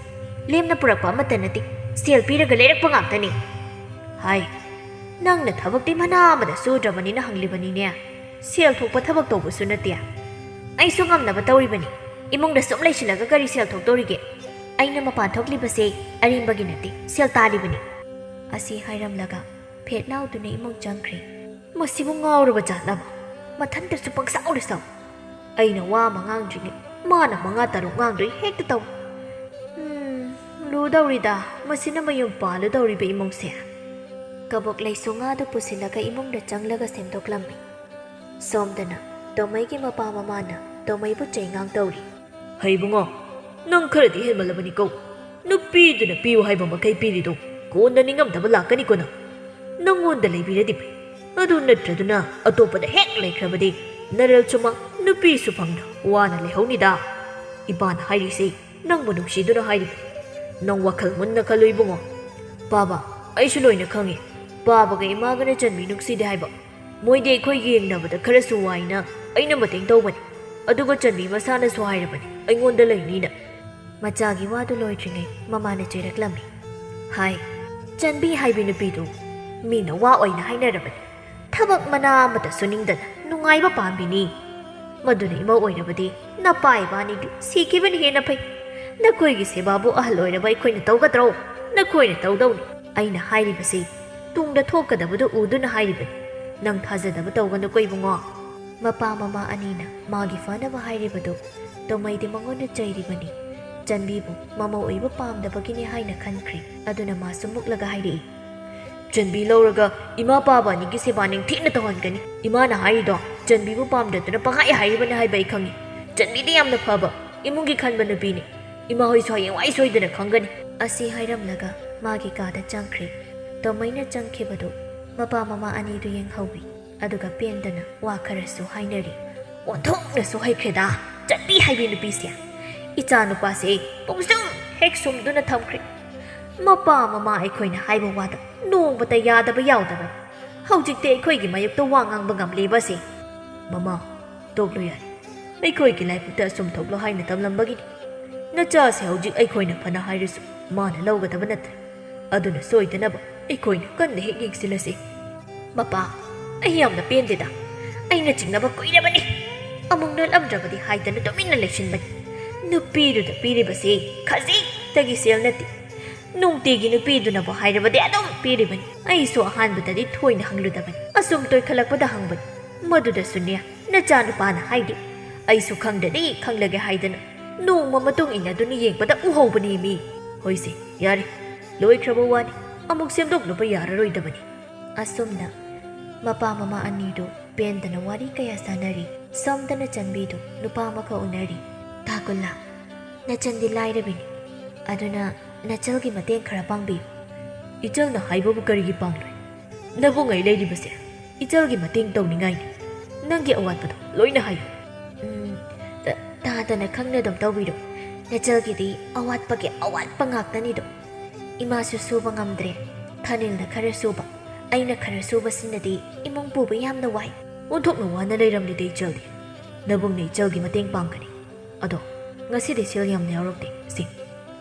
ꯂꯦꯝꯅ ꯄꯨꯔꯛꯄ ꯑꯃꯠꯇ ꯅꯠꯇꯦ, ꯁꯦꯜ ꯄꯤꯔꯒ ꯂꯩꯔꯛꯄ ꯉꯥꯛꯇꯅꯤ꯫" "ꯍꯥꯏ, ꯅꯪꯅ ꯊꯕꯛꯇꯤ ꯃꯅꯥ ꯑꯃꯗ ꯁꯨꯗ꯭ꯔꯕꯅꯤꯅ ꯍꯪꯂꯤꯕꯅꯤꯅꯦ꯫ ꯁꯦꯜ ꯊꯣꯛꯄ ꯊꯕꯛ ꯇꯧꯕꯁꯨ ꯅꯠꯇꯦ꯫ ꯑꯩꯁꯨ ꯉꯝꯅꯕ ꯇꯧꯔꯤꯕꯅꯤ꯫ ꯏꯃꯨꯡꯗ ꯁꯨꯝ ꯂꯩꯁꯤꯜꯂꯒ ꯀꯔꯤ ꯁꯦꯜ ꯊꯣꯛꯇꯧꯔꯤꯒꯦ? ꯑꯩꯅ ꯃꯄꯥꯟ ꯊꯣꯛꯂꯤꯕꯁꯦ ꯑꯔꯦꯝꯕꯒꯤ ꯅꯠꯇꯦ, ꯁꯦꯜ ꯇꯥꯜꯂꯤꯕꯅꯤ꯫" ꯑꯁꯤ ꯍꯥꯏꯔꯝꯂꯒ ꯐꯦꯠ ꯂꯥꯎꯗꯨꯅ ꯏꯃꯨꯡ ꯆꯪꯈ꯭ꯔꯦ꯫ "ꯃꯁꯤꯕꯨ ꯉꯥꯎꯔꯕ ꯖꯥꯠꯂꯕ? ꯃꯊꯟꯇꯁꯨ ꯄꯪꯁꯥꯎꯗ ꯁꯥꯎ꯫ ꯑꯩꯅ ꯋꯥ ꯑꯃ ꯉꯥꯡꯗ꯭ꯔꯤꯉꯩ ꯃꯥꯅ ꯃꯉꯥ ꯇꯔꯨꯛ ꯉꯥꯡꯗꯣꯏ ꯍꯦꯛꯇ ꯇꯧ꯫ ꯎꯝ, ꯂꯨꯗꯧꯔꯤꯗ, ꯃꯁꯤꯅ ꯃꯌꯨꯝ ꯄꯥꯜꯂꯨꯗꯧꯔꯤꯕ ꯏꯃꯨꯡꯁꯦ꯫" ꯀꯕꯣꯛ ꯂꯩꯁꯣꯡꯉꯥꯗꯨ ꯄꯨꯁꯤꯜꯂꯒ ꯏꯃꯨꯡꯗ ꯆꯪꯂꯒ ꯁꯦꯝꯗꯣꯛꯂꯝꯃꯤ꯫ ꯁꯣꯝꯗꯅ ꯇꯣꯃꯩꯒꯤ ꯃꯄꯥ ꯃꯃꯥꯅ ꯇꯣꯃꯩꯕꯨ ꯆꯩꯉꯥꯡ ꯇꯧꯔꯤ꯫ "ꯍꯩ ꯏꯕꯨꯡꯉꯣ, ꯅꯪ ꯈꯔꯗꯤ ꯍꯦꯟꯃꯜꯂꯕꯅꯤꯀꯣ꯫ ꯅꯨꯄꯤꯗꯨꯅ ꯄꯤꯌꯨ ꯍꯥꯏꯕ ꯃꯈꯩ ꯄꯤꯔꯤꯗꯣ ꯀꯣꯟꯅ ꯅꯤꯡꯉꯝꯗꯕ ꯂꯥꯛꯀꯅꯤꯀꯣ ꯅꯪ꯫ ꯅꯪꯉꯣꯟꯗ ꯂꯩꯕꯤꯔꯗꯤ ꯐꯩ꯫ ꯑꯗꯨ ꯅꯠꯇ꯭ꯔꯗꯨꯅ ꯑꯇꯣꯞꯄꯗ ꯍꯦꯛ ꯂꯩꯈ꯭ꯔꯕꯗꯤ ꯅꯔꯦꯜ ꯆꯨꯝꯃ ꯅꯨꯄꯤꯁꯨ ꯐꯪꯅ ꯋꯥꯅ ꯂꯩꯍꯧꯅꯤꯗ꯫ ꯏꯄꯥꯅ ꯍꯥꯏꯔꯤꯁꯦ ꯅꯪꯕꯨ ꯅꯨꯡꯁꯤꯗꯨꯅ ꯍꯥꯏꯔꯤꯕꯅꯤ꯫ ꯅꯪ ꯋꯥꯈꯜ ꯃꯨꯟꯅ ꯈꯜꯂꯨ ꯏꯕꯨꯡꯉꯣ꯫ ꯄꯥꯕ, ꯑꯩꯁꯨ ꯂꯣꯏꯅ ꯈꯪꯉꯤ꯫ ꯄꯥꯕꯒ ꯏꯃꯥꯒꯅ ꯆꯟꯕꯤ ꯅꯨꯡꯁꯤꯗꯦ ꯍꯥꯏꯕ꯫ ꯃꯣꯏꯗꯤ ꯑꯩꯈꯣꯏ ꯌꯦꯡꯅꯕꯗ ꯈꯔꯁꯨ ꯋꯥꯏꯅ ꯑꯩꯅ ꯃꯇꯦꯡ ꯇꯧꯕꯅꯤ꯫ ꯑꯗꯨꯒ ꯆꯟꯕꯤ ꯃꯁꯥꯅꯁꯨ ꯍꯥꯏꯔꯕꯅꯤ ꯑꯩꯉꯣꯟꯗ ꯂꯩꯅꯤꯅ꯫" ꯃꯆꯥꯒꯤ ꯋꯥꯗꯨ ꯂꯣꯏꯗ꯭ꯔꯤꯉꯩ ꯃꯃꯥꯅ ꯆꯩꯔꯛꯂꯝꯃꯤ꯫ "ꯍꯥꯏ, ꯆꯟꯕꯤ ꯍꯥꯏꯕꯤ ꯅꯨꯄꯤꯗꯨ ꯃꯤꯅ ꯋꯥ ꯑꯣꯏꯅ ꯍꯥꯏꯅꯔꯕꯅꯤ꯫ ꯊꯕꯛ ꯃꯅꯥ ꯑꯃꯠꯇ ꯁꯨꯅꯤꯡꯗꯅ ꯅꯨꯡꯉꯥꯏꯕ ꯄꯥꯝꯕꯤꯅꯤ꯫ ꯃꯗꯨꯅ ꯏꯃꯧ ꯑꯣꯏꯔꯕꯗꯤ ꯅꯄꯥ ꯏꯕꯥꯅꯤꯗꯤ ꯁꯤꯈꯤꯕꯅ ꯍꯦꯟꯅ ꯐꯩ꯫ ꯅꯈꯣꯏꯒꯤ ꯁꯦꯕꯥꯕꯨ ꯑꯍꯜ ꯑꯣꯏꯔꯕ ꯑꯩꯈꯣꯏꯅ ꯇꯧꯒꯗ꯭ꯔꯣ? ꯅꯈꯣꯏꯅ ꯇꯧꯗꯧꯅꯤ꯫" ꯑꯩꯅ ꯍꯥꯏꯔꯤꯕꯁꯤ ꯇꯨꯡꯗ ꯊꯣꯛꯀꯗꯕꯗꯨ ꯎꯗꯨꯅ ꯍꯥꯏꯔꯤꯕꯅꯤ꯫ ꯅꯪ ꯊꯥꯖꯗꯕ ꯇꯧꯒꯅꯨꯀꯣ ꯏꯕꯨꯡꯉꯣ꯫ ꯃꯄꯥ ꯃꯃꯥ ꯑꯅꯤꯅ ꯃꯥꯒꯤ ꯐꯅꯕ ꯍꯥꯏꯔꯤꯕꯗꯨ ꯇꯣꯃꯩꯗꯤ ꯃꯉꯣꯟꯗ ꯆꯩꯔꯤꯕꯅꯤ꯫ ꯆꯟꯕꯤꯕꯨ ꯃꯃꯧ ꯑꯣꯏꯕ ꯄꯥꯝꯗꯕꯒꯤꯅꯤ ꯍꯥꯏꯅ ꯈꯟꯈ꯭ꯔꯦ꯫ ꯑꯗꯨꯅ ꯃꯥꯁꯨ ꯃꯨꯛꯂꯒ ꯍꯥꯏꯔꯛꯏ, "ꯆꯟꯕꯤ ꯂꯧꯔꯒ ꯏꯃꯥ ꯄꯥꯕ ꯑꯅꯤꯒꯤ ꯁꯦꯕꯥ ꯅꯤꯡꯊꯤꯅ ꯇꯧꯍꯟꯒꯅꯤ꯫ ꯏꯃꯥꯅ ꯍꯥꯏꯔꯤꯗꯣ ꯆꯟꯕꯤꯕꯨ ꯄꯥꯝꯗꯗꯨꯅ ꯄꯪꯍꯥꯏ ꯍꯥꯏꯔꯤꯕꯅꯤ ꯍꯥꯏꯕ ꯑꯩ ꯈꯪꯉꯤ꯫ ꯆꯟꯕꯤꯗꯤ ꯌꯥꯝꯅ ꯐꯕ ꯏꯃꯨꯡꯒꯤ ꯈꯟꯕ ꯅꯨꯄꯤꯅꯤ꯫ ꯏꯃꯥ ꯍꯣꯏꯁꯨ ꯍꯌꯦꯡꯋꯥꯏ ꯁꯣꯏꯗꯅ ꯈꯪꯒꯅꯤ꯫" ꯑꯁꯤ ꯍꯥꯏꯔꯝꯂꯒ ꯃꯥꯒꯤ ꯀꯥꯗ ꯆꯪꯈ꯭ꯔꯦ꯫ ꯇꯣꯃꯩꯅ ꯆꯪꯈꯤꯕꯗꯨ ꯃꯄꯥ ꯃꯃꯥ ꯑꯅꯤꯗꯨ ꯌꯦꯡꯍꯧꯏ꯫ ꯑꯗꯨꯒ ꯄꯦꯟꯗꯅ ꯋꯥ ꯈꯔꯁꯨ ꯍꯥꯏꯅꯔꯤ꯫ "ꯑꯣꯟꯊꯣꯛꯅꯁꯨ ꯍꯩꯈ꯭ꯔꯦꯗ, ꯆꯠꯄꯤ ꯍꯥꯏꯕꯤ ꯅꯨꯄꯤꯁꯦ꯫ ꯏꯆꯥ ꯅꯨꯄꯥꯁꯦ ꯄꯨꯡꯁꯨꯝ ꯍꯦꯛ ꯁꯨꯝꯗꯨꯅ ꯊꯝꯈ꯭ꯔꯦ꯫ ꯃꯄꯥ ꯃꯃꯥ ꯑꯩꯈꯣꯏꯅ ꯍꯥꯏꯕ ꯋꯥꯗ ꯅꯣꯡꯃꯇ ꯌꯥꯗꯕ ꯌꯥꯎꯗꯕꯅꯤ꯫ ꯍꯧꯖꯤꯛꯇꯤ ꯑꯩꯈꯣꯏꯒꯤ ꯃꯥꯌꯣꯛꯇ ꯋꯥ ꯉꯥꯡꯕ ꯉꯝꯂꯦꯕꯁꯦ꯫ ꯃꯃꯥ, ꯇꯣꯛꯂꯣ ꯌꯥꯔꯦ꯫ ꯑꯩꯈꯣꯏꯒꯤ ꯂꯥꯏꯕꯛꯇ ꯑꯁꯨꯝ ꯊꯣꯛꯂꯣ ꯍꯥꯏꯅ ꯇꯝꯂꯝꯕꯒꯤꯅꯤ꯫ ꯅꯆꯥꯁꯦ ꯍꯧꯖꯤꯛ ꯑꯩꯈꯣꯏꯅ ꯐꯅ ꯍꯥꯏꯔꯁꯨ ꯃꯥꯅ ꯂꯧꯒꯗꯕ ꯅꯠꯇ꯭ꯔꯦ꯫ ꯑꯗꯨꯅ ꯁꯣꯏꯗꯅꯕ ꯑꯩꯈꯣꯏꯅ ꯀꯟꯅ ꯍꯦꯛ ꯌꯦꯡꯁꯤꯜꯂꯁꯤ꯫" "ꯃꯄꯥ, ꯑꯩ ꯌꯥꯝꯅ ꯄꯦꯟꯗꯦꯗ꯫ ꯑꯩꯅ ꯆꯤꯡꯅꯕ ꯀꯨꯏꯔꯕꯅꯤ꯫ ꯑꯃꯨꯛ ꯅꯣꯠꯂꯝꯗ꯭ꯔꯕꯗꯤ ꯍꯥꯏꯗꯅ ꯇꯨꯃꯤꯟꯅ ꯂꯩꯁꯤꯟꯕꯅꯤ꯫ ꯅꯨꯄꯤꯗꯨꯗ ꯄꯤꯔꯤꯕꯁꯤ ꯈꯖꯤꯛꯇꯒꯤ ꯁꯦꯜ ꯅꯠꯇꯦ꯫ ꯅꯨꯡꯇꯤꯒꯤ ꯅꯨꯄꯤꯗꯨꯅꯕꯨ ꯍꯥꯏꯔꯕꯗꯤ ꯑꯗꯨꯝ ꯄꯤꯔꯤꯕꯅꯤ꯫ ꯑꯩꯁꯨ ꯑꯍꯥꯟꯕꯗꯗꯤ ꯊꯣꯏꯅ ꯍꯪꯂꯨꯗꯕꯅꯤ꯫ ꯑꯁꯨꯝ ꯇꯣꯏꯈꯠꯂꯛꯄꯗ ꯍꯪꯕꯅꯤ꯫ ꯃꯗꯨꯗꯁꯨꯅꯦ, ꯅꯆꯥꯅꯨꯄꯥꯅ ꯍꯥꯏꯗꯦ꯫ ꯑꯩꯁꯨ ꯈꯪꯗ꯭ꯔꯗꯤ ꯈꯪꯂꯒꯦ ꯍꯥꯏꯗꯅ ꯅꯣꯡꯃ ꯃꯇꯨꯡ ꯏꯟꯅꯗꯨꯅ ꯌꯦꯡꯕꯗ ꯎꯍꯧꯕꯅꯤ ꯃꯤ꯫ ꯍꯣꯏꯁꯦ, ꯌꯥꯔꯦ, ꯂꯣꯏꯈ꯭ꯔꯕ ꯋꯥꯅꯤ꯫ ꯑꯃꯨꯛ ꯁꯦꯝꯗꯣꯛꯅꯕ ꯌꯥꯔꯔꯣꯏꯗꯕꯅꯤ꯫" ꯑꯁꯨꯝꯅ ꯃꯄꯥ ꯃꯃꯥ ꯑꯅꯤꯗꯨ ꯄꯦꯟꯗꯅ ꯋꯥꯔꯤ ꯀꯌꯥ ꯁꯥꯟꯅꯔꯤ꯫ ꯁꯣꯝꯗꯅ ꯆꯟꯕꯤꯗꯨ ꯅꯨꯄꯥ ꯑꯃꯒ ꯎꯅꯔꯤ꯫ "ꯇꯥ ꯀꯨꯜꯂꯥ, ꯅꯆꯟꯗꯤ ꯂꯥꯏꯔꯕꯤꯅꯤ꯫ ꯑꯗꯨꯅ ꯅꯆꯜꯒꯤ ꯃꯇꯦꯡ ꯈꯔ ꯄꯥꯡꯕꯤꯌꯨ꯫" "ꯏꯆꯜꯅ ꯍꯥꯏꯕꯕꯨ ꯀꯔꯤꯒꯤ ꯄꯥꯡꯂꯣꯏ? ꯅꯕꯨꯡ ꯑꯩ ꯂꯩꯔꯤꯕꯁꯦ ꯏꯆꯜꯒꯤ ꯃꯇꯦꯡ ꯇꯧꯅꯤꯡꯉꯥꯏꯅꯤ꯫ ꯅꯪꯒꯤ ꯑꯋꯥꯠꯄꯗꯣ ꯂꯣꯏꯅ ꯍꯥꯏꯌꯨ꯫" "ꯎꯝ, ꯇ-, ꯇꯥꯗꯅ ꯈꯪꯅ ꯑꯗꯨꯝ ꯇꯧꯕꯤꯔꯣ꯫ ꯅꯆꯜꯒꯤꯗꯤ ꯑꯋꯥꯠꯄꯒꯤ ꯑꯋꯥꯠꯄ ꯉꯥꯛꯇꯅꯤꯗꯣ꯫ ꯏꯃꯥꯁꯨ ꯁꯨꯕ ꯉꯝꯗ꯭ꯔꯦ꯫ ꯊꯥꯅꯤꯜꯅ ꯈꯔ ꯁꯨꯕ, ꯑꯩꯅ ꯈꯔ ꯁꯨꯕꯁꯤꯅꯗꯤ ꯏꯃꯨꯡ ꯄꯨꯕ ꯌꯥꯝꯅ ꯋꯥꯏ꯫" "ꯑꯣꯟꯊꯣꯛꯅ ꯋꯥꯅ ꯂꯩꯔꯝꯂꯤꯗ ꯏꯆꯜꯗꯤ꯫ ꯅꯕꯨꯡꯅ ꯏꯆꯜꯒꯤ ꯃꯇꯦꯡ ꯄꯥꯡꯒꯅꯤ꯫ ꯑꯗꯣ, ꯉꯁꯤꯗꯤ ꯁꯦꯜ ꯌꯥꯝꯅ ꯌꯥꯎꯔꯛꯇꯦ꯫ ꯁꯤ,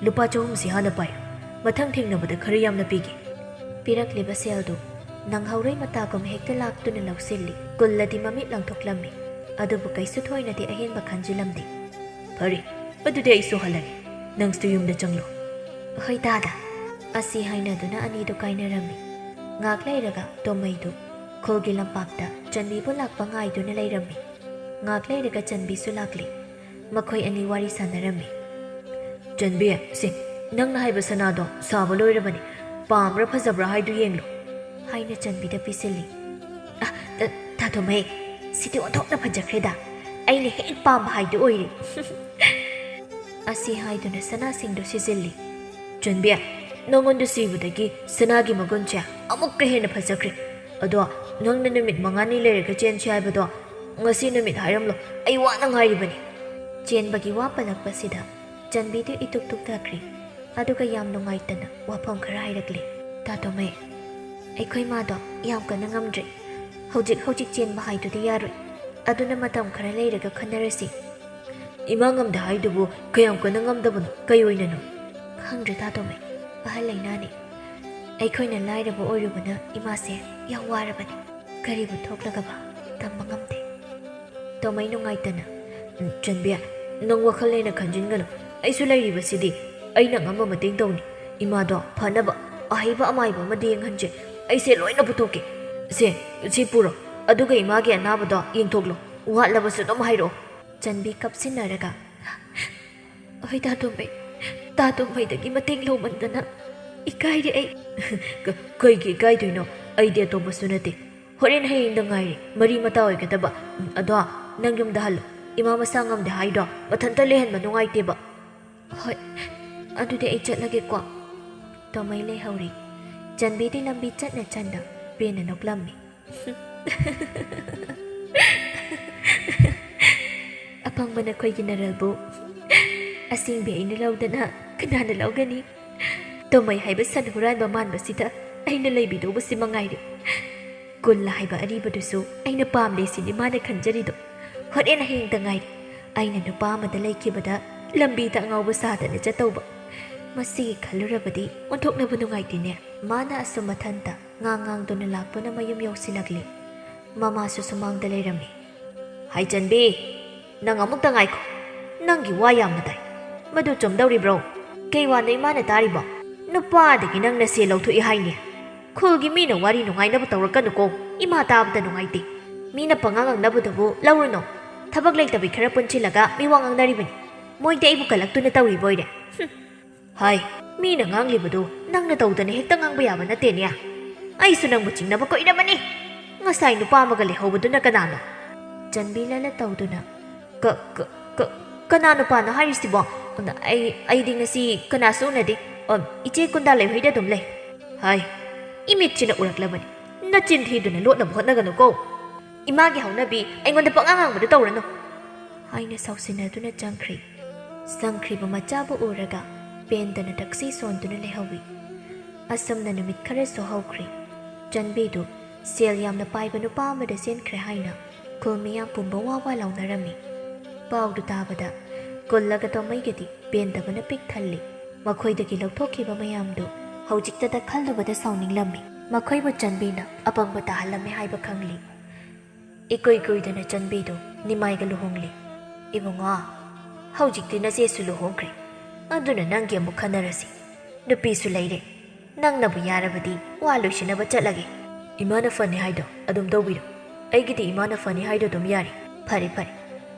ꯂꯨꯄꯥ ꯆꯍꯨꯝꯁꯤ ꯍꯥꯟꯅ ꯄꯥꯏꯌꯨ꯫ ꯃꯊꯪ ꯊꯦꯡꯅꯕꯗ ꯈꯔ ꯌꯥꯝꯅ ꯄꯤꯒꯦ꯫" ꯄꯤꯔꯛꯂꯤꯕ ꯁꯦꯜꯗꯨ ꯅꯪꯍꯧꯔꯣꯏ ꯃꯇꯥꯒꯨꯝ ꯍꯦꯛꯇ ꯂꯥꯛꯇꯨꯅ ꯂꯧꯁꯤꯜꯂꯤ꯫ ꯀꯨꯜꯂꯗꯤ ꯃꯃꯤꯠ ꯂꯪꯊꯣꯛꯂꯝꯃꯤ꯫ ꯑꯗꯨꯕꯨ ꯀꯩꯁꯨ ꯊꯣꯏꯅꯗꯤ ꯑꯍꯦꯟꯕ ꯈꯟꯖꯤꯜꯂꯝꯗꯦ꯫ "ꯐꯔꯦ, ꯑꯗꯨꯗꯤ ꯑꯩꯁꯨ ꯍꯜꯂꯒꯦ꯫ ꯅꯪꯁꯨ ꯌꯨꯝꯗ ꯆꯪꯂꯣ꯫" "ꯍꯣꯏ ꯗꯥꯗꯥ꯫" ꯑꯁꯤ ꯍꯥꯏꯅꯗꯨꯅ ꯑꯅꯤꯗꯨ ꯀꯥꯏꯅꯔꯝꯃꯤ꯫ ꯉꯥꯛ ꯂꯩꯔꯒ ꯇꯣꯃꯩꯗꯨ ꯈꯨꯜꯒꯤ ꯂꯝꯄꯥꯛꯇ ꯆꯟꯕꯤꯕꯨ ꯂꯥꯛꯄ ꯉꯥꯏꯗꯨꯅ ꯂꯩꯔꯝꯃꯤ꯫ ꯉꯥꯛ ꯂꯩꯔꯒ ꯆꯟꯕꯤꯁꯨ ꯂꯥꯛꯂꯦ꯫ ꯃꯈꯣꯏ ꯑꯅꯤ ꯋꯥꯔꯤ ꯁꯥꯟꯅꯔꯝꯃꯤ꯫ "ꯆꯟꯕꯤ, ꯁꯤ, ꯅꯪꯅ ꯍꯥꯏꯕ ꯁꯅꯥꯗꯣ ꯁꯥꯕ ꯂꯣꯏꯔꯕꯅꯤ꯫ ꯄꯥꯝꯕ꯭ꯔꯥ ꯐꯖꯕ꯭ꯔꯥ ꯍꯥꯏꯗꯨ ꯌꯦꯡꯂꯨ꯫" ꯍꯥꯏꯅ ꯆꯟꯕꯤꯗ ꯄꯤꯁꯤꯜꯂꯤ꯫ "ꯑ, ꯇ-, ꯇꯥ ꯇꯣꯃꯩ, ꯁꯤꯗꯤ ꯑꯣꯟꯊꯣꯛꯅ ꯐꯖꯈ꯭ꯔꯦꯗ꯫ ꯑꯩꯅ ꯍꯦꯛ ꯄꯥꯝꯕ ꯍꯥꯏꯗꯨ ꯑꯣꯏꯔꯦ꯫" ꯑꯁꯤ ꯍꯥꯏꯗꯨꯅ ꯁꯅꯥꯁꯤꯡꯗꯨ ꯁꯤꯖꯤꯜꯂꯤ꯫ "ꯆꯟꯕꯤ, ꯅꯉꯣꯟꯗ ꯁꯤꯕꯗꯒꯤ ꯁꯅꯥꯒꯤ ꯃꯒꯨꯟꯁꯦ ꯑꯃꯨꯛꯀ ꯍꯦꯟꯅ ꯐꯖꯈ꯭ꯔꯦ꯫ ꯑꯗꯣ ꯅꯪꯅ ꯅꯨꯃꯤꯠ ꯃꯉꯥꯅꯤ ꯂꯩꯔꯒ ꯆꯦꯟꯁꯤ ꯍꯥꯏꯕꯗꯣ ꯉꯁꯤ ꯅꯨꯃꯤꯠ ꯍꯥꯏꯔꯝꯂꯣ, ꯑꯩ ꯋꯥꯅ ꯉꯥꯏꯔꯤꯕꯅꯤ꯫ ꯆꯦꯟꯕꯒꯤ ꯋꯥ ꯄꯜꯂꯛꯄꯁꯤꯗ ꯆꯟꯕꯤꯗꯨ ꯏꯇꯨꯛ ꯇꯨꯛꯊꯈ꯭ꯔꯦ꯫ ꯑꯗꯨꯒ ꯌꯥꯝ ꯅꯨꯡꯉꯥꯏꯇꯅ ꯋꯥꯐꯝ ꯈꯔ ꯍꯥꯏꯔꯛꯂꯦ꯫ ꯇꯥꯇꯣꯃꯩ, ꯑꯩꯈꯣꯏ ꯃꯥꯗꯣ ꯌꯥꯝ ꯀꯟꯅ ꯉꯝꯗ꯭ꯔꯦ꯫ ꯍꯧꯖꯤꯛ ꯍꯧꯖꯤꯛ ꯆꯦꯟꯕ ꯍꯥꯏꯗꯨꯗꯤ ꯌꯥꯔꯣꯏ꯫ ꯑꯗꯨꯅ ꯃꯇꯝ ꯈꯔ ꯂꯩꯔꯒ ꯈꯟꯅꯔꯁꯤ꯫ ꯏꯃꯥ ꯉꯝꯗꯦ ꯍꯥꯏꯗꯨꯕꯨ ꯀꯌꯥꯝ ꯀꯟꯅ ꯉꯝꯗꯕꯅꯣ? ꯀꯩ ꯑꯣꯏꯅꯅꯣ? ꯈꯪꯗ꯭ꯔꯦ ꯇꯥꯇꯣꯃꯩ, ꯑꯍꯜ ꯂꯩꯅꯥꯅꯤ꯫ ꯑꯩꯈꯣꯏꯅ ꯂꯥꯏꯔꯕ ꯑꯣꯏꯔꯨꯕꯅ ꯏꯃꯥꯁꯦ ꯌꯥꯝ ꯋꯥꯔꯕꯅꯤ꯫ ꯀꯔꯤꯕꯨ ꯊꯣꯛꯂꯒꯕ ꯇꯝꯕ ꯉꯝꯗꯦ꯫ ꯇꯣꯃꯩ ꯅꯨꯡꯉꯥꯏꯇꯅ, "ꯎꯝ, ꯆꯟꯕꯤ, ꯅꯪ ꯋꯥꯈꯜ ꯍꯦꯟꯅ ꯈꯟꯖꯤꯟꯒꯅꯨ꯫ ꯑꯩꯁꯨ ꯂꯩꯔꯤꯕꯁꯤꯗꯤ꯫ ꯑꯩꯅ ꯉꯝꯕ ꯃꯇꯦꯡ ꯇꯧꯅꯤ꯫ ꯏꯃꯥꯗꯣ ꯐꯅꯕ ꯑꯍꯩꯕ ꯑꯃꯥꯏꯕ ꯑꯃꯗ ꯌꯦꯡꯍꯟꯁꯦ꯫ ꯑꯩꯁꯦ ꯂꯣꯏꯅ ꯄꯨꯊꯣꯛꯀꯦ꯫ ꯁꯦ, ꯁꯤ ꯄꯨꯔꯣ꯫ ꯑꯗꯨꯒ ꯏꯃꯥꯒꯤ ꯑꯅꯥꯕꯗꯣ ꯌꯦꯡꯊꯣꯛꯂꯣ꯫ ꯋꯥꯠꯂꯕꯁꯨ ꯑꯗꯨꯝ ꯍꯥꯏꯔꯛꯑꯣ꯫" ꯆꯟꯕꯤ ꯀꯞꯁꯤꯟꯅꯔꯒ, "ꯍꯣꯏ, ꯇꯥꯇꯣꯝꯕꯩ, ꯇꯥꯇꯣꯝꯕꯩꯗꯒꯤ ꯃꯇꯦꯡ ꯂꯧꯃꯟꯗꯅ ꯏꯀꯥꯏꯔꯦ ꯑꯩ꯫" "ꯀ-, ꯀꯩꯒꯤ ꯏꯀꯥꯏꯗꯣꯏꯅꯣ? ꯑꯩꯗꯤ ꯑꯇꯣꯞꯄꯁꯨ ꯅꯠꯇꯦ꯫ ꯍꯣꯔꯦꯟ ꯍꯌꯦꯡꯗ ꯉꯥꯏꯔꯦ, ꯃꯔꯤ ꯃꯇꯥ ꯑꯣꯏꯒꯗꯕ꯫ ꯎꯝ, ꯑꯗꯣ ꯅꯪ ꯌꯨꯝꯗ ꯍꯜꯂꯣ꯫ ꯏꯃꯥ ꯃꯁꯥ ꯉꯝꯗꯦ ꯍꯥꯏꯗꯣ ꯃꯊꯟꯇ ꯂꯩꯍꯟꯕ ꯅꯨꯡꯉꯥꯏꯇꯦꯕ꯫" "ꯍꯣꯏ, ꯑꯗꯨꯗꯤ ꯑꯩ ꯆꯠꯂꯒꯦꯀꯣ꯫" ꯇꯣꯃꯩ ꯂꯩꯍꯧꯔꯤ꯫ ꯆꯟꯕꯤꯗꯤ ꯂꯝꯕꯤ ꯆꯠꯅ ꯆꯠꯅ ꯄꯦꯟꯅ ꯅꯣꯛꯂꯝꯃꯤ꯫ "ꯑꯄꯪꯕ ꯅꯈꯣꯏꯒꯤ ꯅꯔꯜꯕꯨ ꯑꯁꯦꯡꯕꯤ ꯑꯩꯅ ꯂꯧꯗꯅ ꯀꯅꯥꯅ ꯂꯧꯒꯅꯤ? ꯇꯣꯃꯩ ꯍꯥꯏꯕ ꯁꯟ ꯍꯨꯔꯥꯟꯕ ꯃꯥꯟꯕꯁꯤꯗ ꯑꯩꯅ ꯂꯩꯕꯤꯗꯧꯕꯁꯤ ꯃꯉꯥꯏꯔꯦ꯫ ꯀꯨꯜ ꯍꯥꯏꯕ ꯑꯔꯤꯕꯗꯨꯁꯨ ꯑꯩꯅ ꯄꯥꯝꯂꯦ ꯁꯤꯅꯤ ꯃꯥꯅ ꯈꯟꯖꯔꯤꯗꯣ꯫ ꯍꯣꯔꯦꯟ ꯍꯌꯦꯡꯗ ꯉꯥꯏꯔꯦ꯫ ꯑꯩꯅ ꯅꯨꯄꯥ ꯑꯃꯗ ꯂꯩꯈꯤꯕꯗ ꯂꯝꯕꯤꯗ ꯑꯉꯥꯎꯕ ꯁꯥꯗꯅ ꯆꯠꯇꯧꯕ꯫ ꯃꯁꯤꯒꯤ ꯈꯜꯂꯨꯔꯕꯗꯤ ꯑꯣꯟꯊꯣꯛꯅꯕ ꯅꯨꯡꯉꯥꯏꯇꯦꯅꯦ꯫" ꯃꯥꯅ ꯑꯁꯨꯝ ꯃꯊꯟꯇ ꯉꯥꯡ ꯉꯥꯡꯗꯨꯅ ꯂꯥꯛꯄꯅ ꯃꯌꯨꯝ ꯌꯧꯁꯤꯜꯂꯛꯂꯦ꯫ ꯃꯃꯥꯁꯨ ꯁꯨꯃꯥꯡꯗ ꯂꯩꯔꯝꯃꯤ꯫ "ꯍꯥꯏ ꯆꯟꯕꯤ, ꯅꯪ ꯑꯃꯨꯛꯇ ꯉꯥꯏꯈꯣ꯫ ꯅꯪꯒꯤ ꯋꯥ ꯌꯥꯝꯅ ꯇꯥꯏ꯫ ꯃꯗꯨ ꯆꯨꯝꯗꯧꯔꯤꯕ꯭ꯔꯣ? ꯀꯩ ꯋꯥꯅꯣ ꯏꯃꯥꯅ ꯇꯥꯔꯤꯕꯣ? ꯅꯨꯄꯥꯗꯒꯤ ꯅꯪꯅ ꯁꯦꯜ ꯂꯧꯊꯣꯛꯏ ꯍꯥꯏꯅꯦ꯫ ꯈꯨꯜꯒꯤ ꯃꯤꯅ ꯋꯥꯔꯤ ꯅꯨꯡꯉꯥꯏꯅꯕ ꯇꯧꯔꯛꯀꯅꯨꯀꯣ꯫ ꯏꯃꯥ ꯇꯥꯕꯗ ꯅꯨꯡꯉꯥꯏꯇꯦ꯫ ꯃꯤꯅ ꯄꯉꯥꯡ ꯉꯥꯡꯅꯕꯗꯨꯕꯨ ꯂꯧꯔꯨꯅꯨ꯫ ꯊꯕꯛ ꯂꯩꯇꯕꯤ ꯈꯔ ꯄꯨꯟꯁꯤꯜꯂꯒ ꯃꯤꯋꯥ ꯉꯥꯡꯅꯔꯤꯕꯅꯤ꯫ ꯃꯣꯏꯗꯤ ꯑꯩꯕꯨ ꯀꯜꯂꯛꯇꯨꯅ ꯇꯧꯔꯤꯕ ꯑꯣꯏꯔꯦ꯫ ꯍꯨꯝ꯫ ꯍꯥꯏ, ꯃꯤꯅ ꯉꯥꯡꯂꯤꯕꯗꯨ ꯅꯪꯅ ꯇꯧꯗꯅ ꯍꯦꯛꯇ ꯉꯥꯡꯕ ꯌꯥꯕ ꯅꯠꯇꯦꯅꯦ꯫ ꯑꯩꯁꯨ ꯅꯪꯕꯨ ꯆꯤꯡꯅꯕ ꯀꯨꯏꯔꯕꯅꯤ꯫ ꯉꯁꯥꯏ ꯅꯨꯄꯥ ꯑꯃꯒ ꯂꯩꯍꯧꯕꯗꯨꯅ ꯀꯅꯥꯅꯣ?" ꯆꯟꯕꯤ ꯂꯂ ꯇꯧꯗꯨꯅ, "ꯀ-, ꯀ-, ꯀ-, ꯀꯅꯥ ꯅꯨꯄꯥꯅꯣ ꯍꯥꯏꯔꯤꯁꯤꯕꯣ? ꯑꯩ, ꯑꯩꯗꯤ ꯉꯁꯤ ꯀꯅꯥꯁꯨ ꯎꯅꯗꯦ꯫ ꯑꯣ, ꯏꯆꯦ ꯀꯨꯟꯗꯥ ꯂꯩꯍꯣꯏꯗ ꯑꯗꯨꯝ ꯂꯩ꯫ ꯍꯥꯏ, ꯏꯃꯤꯠꯁꯤꯅ ꯎꯔꯛꯂꯕꯅꯤ꯫ ꯅꯆꯤꯟ ꯊꯤꯗꯨꯅ ꯂꯣꯠꯅꯕ ꯍꯣꯠꯅꯒꯅꯨꯀꯣ꯫ ꯏꯃꯥꯒꯤ ꯍꯧꯅꯕꯤ ꯑꯩꯉꯣꯟꯗ ꯄꯉꯥꯡ ꯉꯥꯡꯕꯗꯨ ꯇꯧꯔꯅꯨ꯫ ꯍꯥꯏꯅ ꯁꯥꯎꯁꯤꯟꯅꯗꯨꯅ ꯆꯪꯈ꯭ꯔꯦ꯫ ꯆꯪꯈ꯭ꯔꯤꯕ ꯃꯆꯥꯕꯨ ꯎꯔꯒ ꯄꯦꯟꯗꯅ ꯇꯛꯁꯤ ꯁꯣꯟꯗꯨꯅ ꯂꯩꯍꯧꯏ꯫ ꯑꯁꯨꯝꯅ ꯅꯨꯃꯤꯠ ꯈꯔꯁꯨ ꯍꯧꯈ꯭ꯔꯦ꯫ ꯆꯟꯕꯤꯗꯨ ꯁꯦꯜ ꯌꯥꯝꯅ ꯄꯥꯏꯕ ꯅꯨꯄꯥ ꯑꯃꯗ ꯆꯦꯟꯈ꯭ꯔꯦ ꯍꯥꯏꯅ ꯈꯨꯜ ꯃꯤꯌꯥꯝ ꯄꯨꯝꯕ ꯋꯥ ꯋꯥ ꯂꯥꯎꯅꯔꯝꯃꯤ꯫ ꯄꯥꯎꯗꯨ ꯇꯥꯕꯗ ꯀꯨꯜꯂꯒ ꯇꯣꯃꯩꯒꯗꯤ ꯄꯦꯟꯗꯕꯅ ꯄꯤꯛ ꯊꯜꯂꯤ꯫ ꯃꯈꯣꯏꯗꯒꯤ ꯂꯧꯊꯣꯛꯈꯤꯕ ꯃꯌꯥꯝꯗꯨ ꯍꯧꯖꯤꯛꯇꯗ ꯈꯜꯂꯨꯕꯗ ꯁꯥꯎꯅꯤꯡꯂꯝꯃꯤ꯫ ꯃꯈꯣꯏꯕꯨ ꯆꯟꯕꯤꯅ ꯑꯄꯪꯕ ꯇꯥꯍꯜꯂꯝꯃꯤ ꯍꯥꯏꯕ ꯈꯪꯂꯤ꯫ ꯏꯀꯨꯏ ꯀꯨꯏꯗꯅ ꯆꯟꯕꯤꯗꯨ ꯅꯤꯃꯥꯏꯒ ꯂꯨꯍꯣꯡꯂꯤ꯫ ꯏꯕꯨꯡꯉꯣ, ꯍꯧꯖꯤꯛꯇꯤ ꯅꯆꯦꯁꯨ ꯂꯨꯍꯣꯡꯈ꯭ꯔꯦ꯫ ꯑꯗꯨꯅ ꯅꯪꯒꯤ ꯑꯃꯨꯛ ꯈꯟꯅꯔꯁꯤ꯫ ꯅꯨꯄꯤꯁꯨ ꯂꯩꯔꯦ꯫ ꯅꯪꯅꯕꯨ ꯌꯥꯔꯕꯗꯤ ꯋꯥ ꯂꯣꯏꯁꯤꯟꯅꯕ ꯆꯠꯂꯒꯦ꯫ ꯏꯃꯥꯅ ꯐꯅꯤ ꯍꯥꯏꯗꯣ ꯑꯗꯨꯝ ꯇꯧꯕꯤꯔꯣ꯫ ꯑꯩꯒꯤꯗꯤ ꯏꯃꯥꯅ ꯐꯅꯤ ꯍꯥꯏꯗꯣ ꯑꯗꯨꯝ ꯌꯥꯔꯦ꯫ ꯐꯔꯦ, ꯐꯔꯦ꯫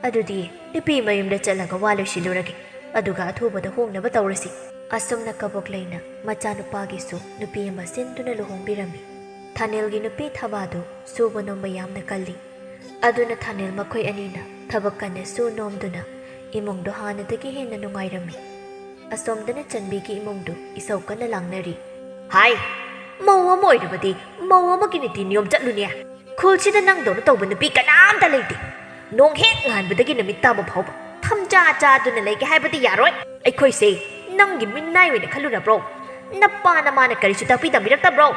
ꯑꯗꯨꯗꯤ ꯅꯨꯄꯤ ꯃꯌꯨꯝꯗ ꯆꯠꯂꯒ ꯋꯥ ꯂꯣꯏꯁꯤꯜꯂꯨꯔꯒꯦ꯫ ꯑꯗꯨꯒ ꯑꯊꯨꯕꯗ ꯍꯣꯡꯅꯕ ꯇꯧꯔꯁꯤ꯫ ꯑꯁꯨꯝꯅ ꯀꯕꯣꯛ ꯂꯩꯅ ꯃꯆꯥꯅꯨꯄꯥꯒꯤꯁꯨ ꯅꯨꯄꯤ ꯑꯃ ꯁꯤꯟꯗꯨꯅ ꯂꯨꯍꯣꯡꯕꯤꯔꯝꯃꯤ꯫ ꯊꯥꯅꯦꯜꯒꯤ ꯅꯨꯄꯤ ꯊꯕꯥꯗꯨ ꯁꯨꯕ ꯅꯣꯝꯕ ꯌꯥꯝꯅ ꯀꯜꯂꯤ꯫ ꯑꯗꯨꯅ ꯊꯥꯅꯦꯜ ꯃꯈꯣꯏ ꯑꯅꯤꯅ ꯊꯕꯛ ꯀꯟꯅ ꯁꯨ ꯅꯣꯝꯗꯨꯅ ꯏꯃꯨꯡꯗꯨ ꯍꯥꯟꯅꯗꯒꯤ ꯍꯦꯟꯅ ꯅꯨꯡꯉꯥꯏꯔꯝꯃꯤ꯫ ꯑꯁꯣꯝꯗꯅ ꯆꯟꯕꯤꯒꯤ ꯏꯃꯨꯡꯗꯨ ꯏꯁꯧ ꯀꯟꯅ ꯂꯥꯡꯅꯔꯤ꯫ ꯍꯥꯏ, ꯃꯧ ꯑꯃ ꯑꯣꯏꯔꯕꯗꯤ ꯃꯧ ꯑꯃꯒꯤ ꯅꯤꯇꯤ ꯅꯤꯌꯣꯝ ꯆꯠꯂꯨꯅꯦ꯫ ꯈꯨꯜꯁꯤꯗ ꯅꯪꯗꯧꯅ ꯇꯧꯕ ꯅꯨꯄꯤ ꯀꯅꯥꯝꯇ ꯂꯩꯇꯦ꯫ ꯅꯣꯡ ꯍꯦꯛ ꯉꯥꯟꯕꯗꯒꯤ ꯅꯨꯃꯤꯠ ꯇꯥꯕ ꯐꯥꯎꯕ ꯊꯝꯖꯥ ꯆꯥꯗꯨꯅ ꯂꯩꯒꯦ ꯍꯥꯏꯕꯗꯤ ꯌꯥꯔꯣꯏ꯫ ꯑꯩꯈꯣꯏꯁꯦ ꯅꯪꯒꯤ ꯃꯤꯅꯥꯏ ꯑꯣꯏꯅ ꯈꯜꯂꯨꯔꯕ꯭ꯔꯣ? ꯅꯄꯥ ꯅꯃꯥꯅ ꯀꯔꯤꯁꯨ ꯇꯥꯛꯄꯤ ꯇꯝꯕꯤꯔꯛꯇꯕ꯭ꯔꯣ?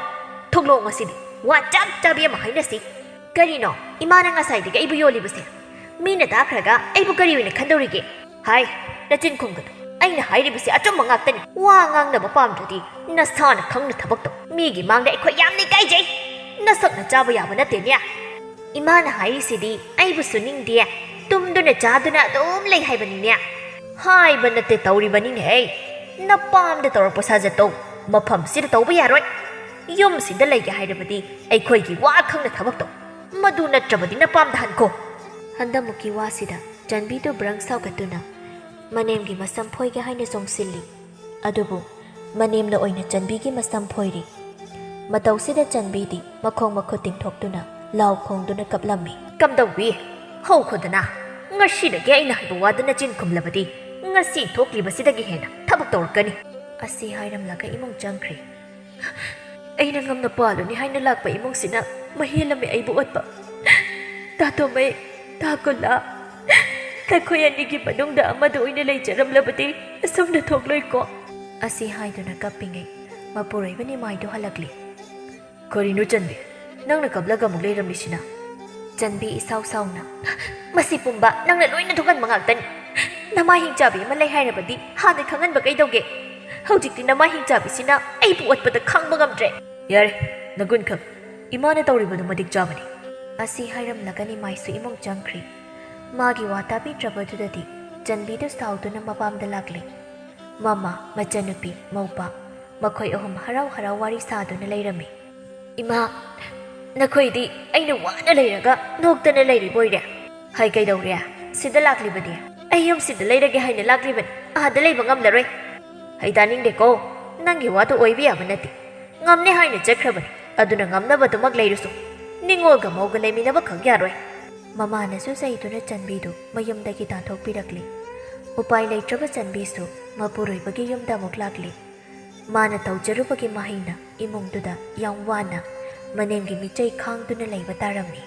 ꯊꯣꯛꯂꯛꯑꯣ ꯉꯁꯤꯗꯤ, ꯋꯥ ꯆꯞ ꯆꯥꯕꯤ ꯑꯃ ꯍꯥꯏꯅꯁꯤ꯫ ꯀꯔꯤꯅꯣ ꯏꯃꯥꯅ ꯉꯁꯥꯏꯗꯒꯤ ꯑꯩꯕꯨ ꯌꯣꯜꯂꯤꯕꯁꯦ? ꯃꯤꯅ ꯇꯥꯈ꯭ꯔꯒ ꯑꯩꯕꯨ ꯀꯔꯤ ꯑꯣꯏꯅ ꯈꯟꯗꯧꯔꯤꯒꯦ? ꯍꯥꯏ, ꯅꯆꯤꯟ ꯈꯨꯝꯒꯅꯨ꯫ ꯑꯩꯅ ꯍꯥꯏꯔꯤꯕꯁꯤ ꯑꯆꯨꯝꯕ ꯉꯥꯛꯇꯅꯤ꯫ ꯋꯥ ꯉꯥꯡꯅꯕ ꯄꯥꯝꯗ꯭ꯔꯗꯤ ꯅꯁꯥꯅ ꯈꯪꯅ ꯊꯕꯛ ꯇꯧ꯫ ꯃꯤꯒꯤ ꯃꯥꯡꯗ ꯑꯩꯈꯣꯏ ꯌꯥꯝꯅ ꯏꯀꯥꯏꯖꯩ꯫ ꯅꯁꯛꯅ ꯆꯥꯕ ꯌꯥꯕ ꯅꯠꯇꯦꯅꯦ꯫ ꯏꯃꯥꯅ ꯍꯥꯏꯔꯤꯁꯤꯗꯤ ꯑꯩꯕꯨꯁꯨ ꯅꯤꯡꯗꯦ, ꯇꯨꯝꯗꯨꯅ ꯆꯥꯗꯨꯅ ꯑꯗꯨꯝ ꯂꯩ ꯍꯥꯏꯕꯅꯤꯅꯦ꯫ ꯍꯥꯏꯕ ꯅꯠꯇꯦ ꯇꯧꯔꯤꯕꯅꯤꯅꯦꯍꯦ꯫ ꯅꯄꯥꯝꯗ ꯇꯧꯔꯛꯄ ꯁꯥꯖꯠꯇꯣ ꯃꯐꯝꯁꯤꯗ ꯇꯧꯕ ꯌꯥꯔꯣꯏ꯫ ꯌꯨꯝꯁꯤꯗ ꯂꯩꯒꯦ ꯍꯥꯏꯔꯕꯗꯤ ꯑꯩꯈꯣꯏꯒꯤ ꯋꯥ ꯈꯪꯅ ꯊꯕꯛ ꯇꯧ꯫ ꯃꯗꯨ ꯅꯠꯇ꯭ꯔꯕꯗꯤ ꯅꯄꯥꯝꯗ ꯍꯟꯈꯣ꯫ ꯍꯟꯗꯃꯨꯛꯀꯤ ꯋꯥꯁꯤꯗ ꯆꯟꯕꯤꯗꯨ ꯕ꯭ꯔꯪ ꯁꯥꯎꯒꯠꯇꯨꯅ ꯃꯅꯦꯝꯒꯤ ꯃꯁꯝ ꯐꯣꯏꯒꯦ ꯍꯥꯏꯅ ꯆꯣꯡꯁꯤꯜꯂꯤ꯫ ꯑꯗꯨꯕꯨ ꯃꯅꯦꯝꯅ ꯑꯣꯏꯅ ꯆꯟꯕꯤꯒꯤ ꯃꯁꯝ ꯐꯣꯏꯔꯤ꯫ ꯃꯇꯧꯁꯤꯗ ꯆꯟꯕꯤꯗꯤ ꯃꯈꯣꯡ ꯃꯈꯨꯠ ꯇꯤꯡꯊꯣꯛꯇꯨꯅ ꯂꯥꯎ ꯈꯣꯡꯗꯨꯅ ꯀꯞꯂꯝꯃꯤ꯫ ꯀꯝꯗꯧꯏ? ꯍꯧꯈꯣꯗꯅ꯫ ꯉꯁꯤꯗꯒꯤ ꯑꯩꯅ ꯍꯥꯏꯕ ꯋꯥꯗ ꯅꯆꯤꯟ ꯈꯨꯝꯂꯕꯗꯤ ꯉꯁꯤ ꯊꯣꯛꯂꯤꯕꯁꯤꯗꯒꯤ ꯍꯦꯟꯅ ꯊꯕꯛ ꯇꯧꯔꯛꯀꯅꯤ꯫ ꯑꯁꯤ ꯍꯥꯏꯔꯝꯂꯒ ꯏꯃꯨꯡ ꯆꯪꯈ꯭ꯔꯦ꯫ ꯑꯩꯅ ꯉꯝꯅ ꯄꯥꯜꯂꯨꯅꯤ ꯍꯥꯏꯅ ꯂꯥꯛꯄ ꯏꯃꯨꯡꯁꯤꯅ ꯃꯍꯦꯜꯂꯝꯃꯤ ꯑꯩꯕꯨ ꯑꯣꯠꯄ꯫ ꯇꯥ ꯇꯣꯝꯕꯩ, ꯇꯥ ꯀꯨꯂꯥ, ꯅꯈꯣꯏ ꯑꯅꯤꯒꯤ ꯃꯅꯨꯡꯗ ꯑꯃꯗ ꯑꯣꯏꯅ ꯂꯩꯖꯔꯝꯂꯕꯗꯤ ꯑꯁꯨꯝꯅ ꯊꯣꯛꯂꯣꯏꯀꯣ꯫ ꯑꯁꯤ ꯍꯥꯏꯗꯨꯅ ꯀꯞꯄꯤꯉꯩ ꯃꯄꯨꯔꯣꯏꯕ ꯅꯤꯃꯥꯏꯗꯨ ꯍꯜꯂꯛꯂꯤ꯫ ꯀꯔꯤꯅꯣ ꯆꯟꯕꯤ? ꯅꯪꯅ ꯀꯞꯂꯒ ꯑꯃꯨꯛ ꯂꯩꯔꯝꯃꯤꯁꯤꯅ? ꯆꯟꯕꯤ ꯏꯁꯥꯎ ꯁꯥꯎꯅ, "ꯃꯁꯤ ꯄꯨꯝꯕ ꯅꯪꯅ ꯂꯣꯏꯅ ꯊꯣꯛꯍꯟꯕ ꯉꯥꯛꯇꯅꯤ꯫ ꯅꯃꯥ ꯍꯤꯡꯆꯥꯕꯤ ꯑꯃ ꯂꯩ ꯍꯥꯏꯔꯕꯗꯤ ꯍꯥꯟꯅ ꯈꯪꯍꯟꯕ ꯀꯩꯗꯧꯒꯦ? ꯍꯧꯖꯤꯛꯇꯤ ꯅꯃꯥ ꯍꯤꯡꯆꯥꯕꯤꯁꯤꯅ ꯑꯩꯕꯨ ꯑꯣꯠꯄꯗ ꯈꯥꯡꯕ ꯉꯝꯗ꯭ꯔꯦ꯫" "ꯌꯥꯔꯦ, ꯅꯒꯨꯟ ꯈꯪ꯫ ꯏꯃꯥꯅ ꯇꯧꯔꯤꯕꯗꯨ ꯃꯇꯤꯛ ꯆꯥꯕꯅꯤ꯫" ꯑꯁꯤ ꯍꯥꯏꯔꯝꯂꯒ ꯅꯤꯃꯥꯏꯁꯨ ꯏꯃꯨꯡ ꯆꯪꯈ꯭ꯔꯤ꯫ ꯃꯥꯒꯤ ꯋꯥ ꯇꯥꯕꯤꯗ꯭ꯔꯕꯗꯨꯗꯗꯤ ꯆꯟꯕꯤꯗꯨ ꯁꯥꯎꯗꯨꯅ ꯃꯄꯥꯝꯗ ꯂꯥꯛꯂꯤ꯫ ꯃꯃꯥ, ꯃꯆꯟꯅꯨꯄꯤ, ꯃꯧꯄꯥ, ꯃꯈꯣꯏ ꯑꯍꯨꯝ ꯍꯔꯥꯎ ꯍꯔꯥꯎ ꯋꯥꯔꯤ ꯁꯥꯗꯨꯅ ꯂꯩꯔꯝꯃꯤ꯫ "ꯏꯃꯥ, ꯅꯈꯣꯏꯗꯤ ꯑꯩꯅ ꯋꯥꯅ ꯂꯩꯔꯒ ꯅꯣꯛꯇꯅ ꯂꯩꯔꯤꯕ ꯑꯣꯏꯔꯦ꯫ ꯍꯩ, ꯀꯩꯗꯧꯔꯦ? ꯁꯤꯗ ꯂꯥꯛꯂꯤꯕꯗꯤ? ꯑꯩ ꯌꯨꯝꯁꯤꯗ ꯂꯩꯔꯒꯦ ꯍꯥꯏꯅ ꯂꯥꯛꯂꯤꯕꯅꯤ, ꯑꯥꯗ ꯂꯩꯕ ꯉꯝꯂꯔꯣꯏ꯫" "ꯍꯩ, ꯇꯥꯅꯤꯡꯗꯦꯀꯣ꯫ ꯅꯪꯒꯤ ꯋꯥꯗꯨ ꯑꯣꯏꯕ ꯌꯥꯕ ꯅꯠꯇꯦ꯫ ꯉꯝꯅꯤ ꯍꯥꯏꯅ ꯆꯠꯈ꯭ꯔꯕꯅꯤ, ꯑꯗꯨꯅ ꯉꯝꯅꯕꯗꯨꯃꯛ ꯂꯩꯔꯨꯁꯨ꯫ ꯅꯤꯡꯉꯣꯜꯒ ꯃꯧꯒ ꯂꯩꯃꯤꯟꯅꯕ ꯈꯛ ꯌꯥꯔꯣꯏ꯫" ꯃꯃꯥꯅꯁꯨ ꯆꯩꯗꯨꯅ ꯆꯟꯕꯤꯗꯨ ꯃꯌꯨꯝꯗꯒꯤ ꯇꯥꯟꯊꯣꯛꯄꯤꯔꯛꯂꯤ꯫ ꯎꯄꯥꯏ ꯂꯩꯇ꯭ꯔꯕ ꯆꯟꯕꯤꯁꯨ ꯃꯄꯨꯔꯣꯏꯕꯒꯤ ꯌꯨꯝꯗ ꯑꯃꯨꯛ ꯂꯥꯛꯂꯤ꯫ ꯃꯥꯅ ꯇꯧꯖꯔꯨꯕꯒꯤ ꯃꯍꯩꯅ ꯏꯃꯨꯡꯗꯨꯗ ꯌꯥꯝ ꯋꯥꯅ ꯃꯅꯦꯝꯒꯤ ꯃꯤꯆꯩ ꯈꯥꯡꯗꯨꯅ ꯂꯩꯕ ꯇꯥꯔꯝꯃꯤ꯫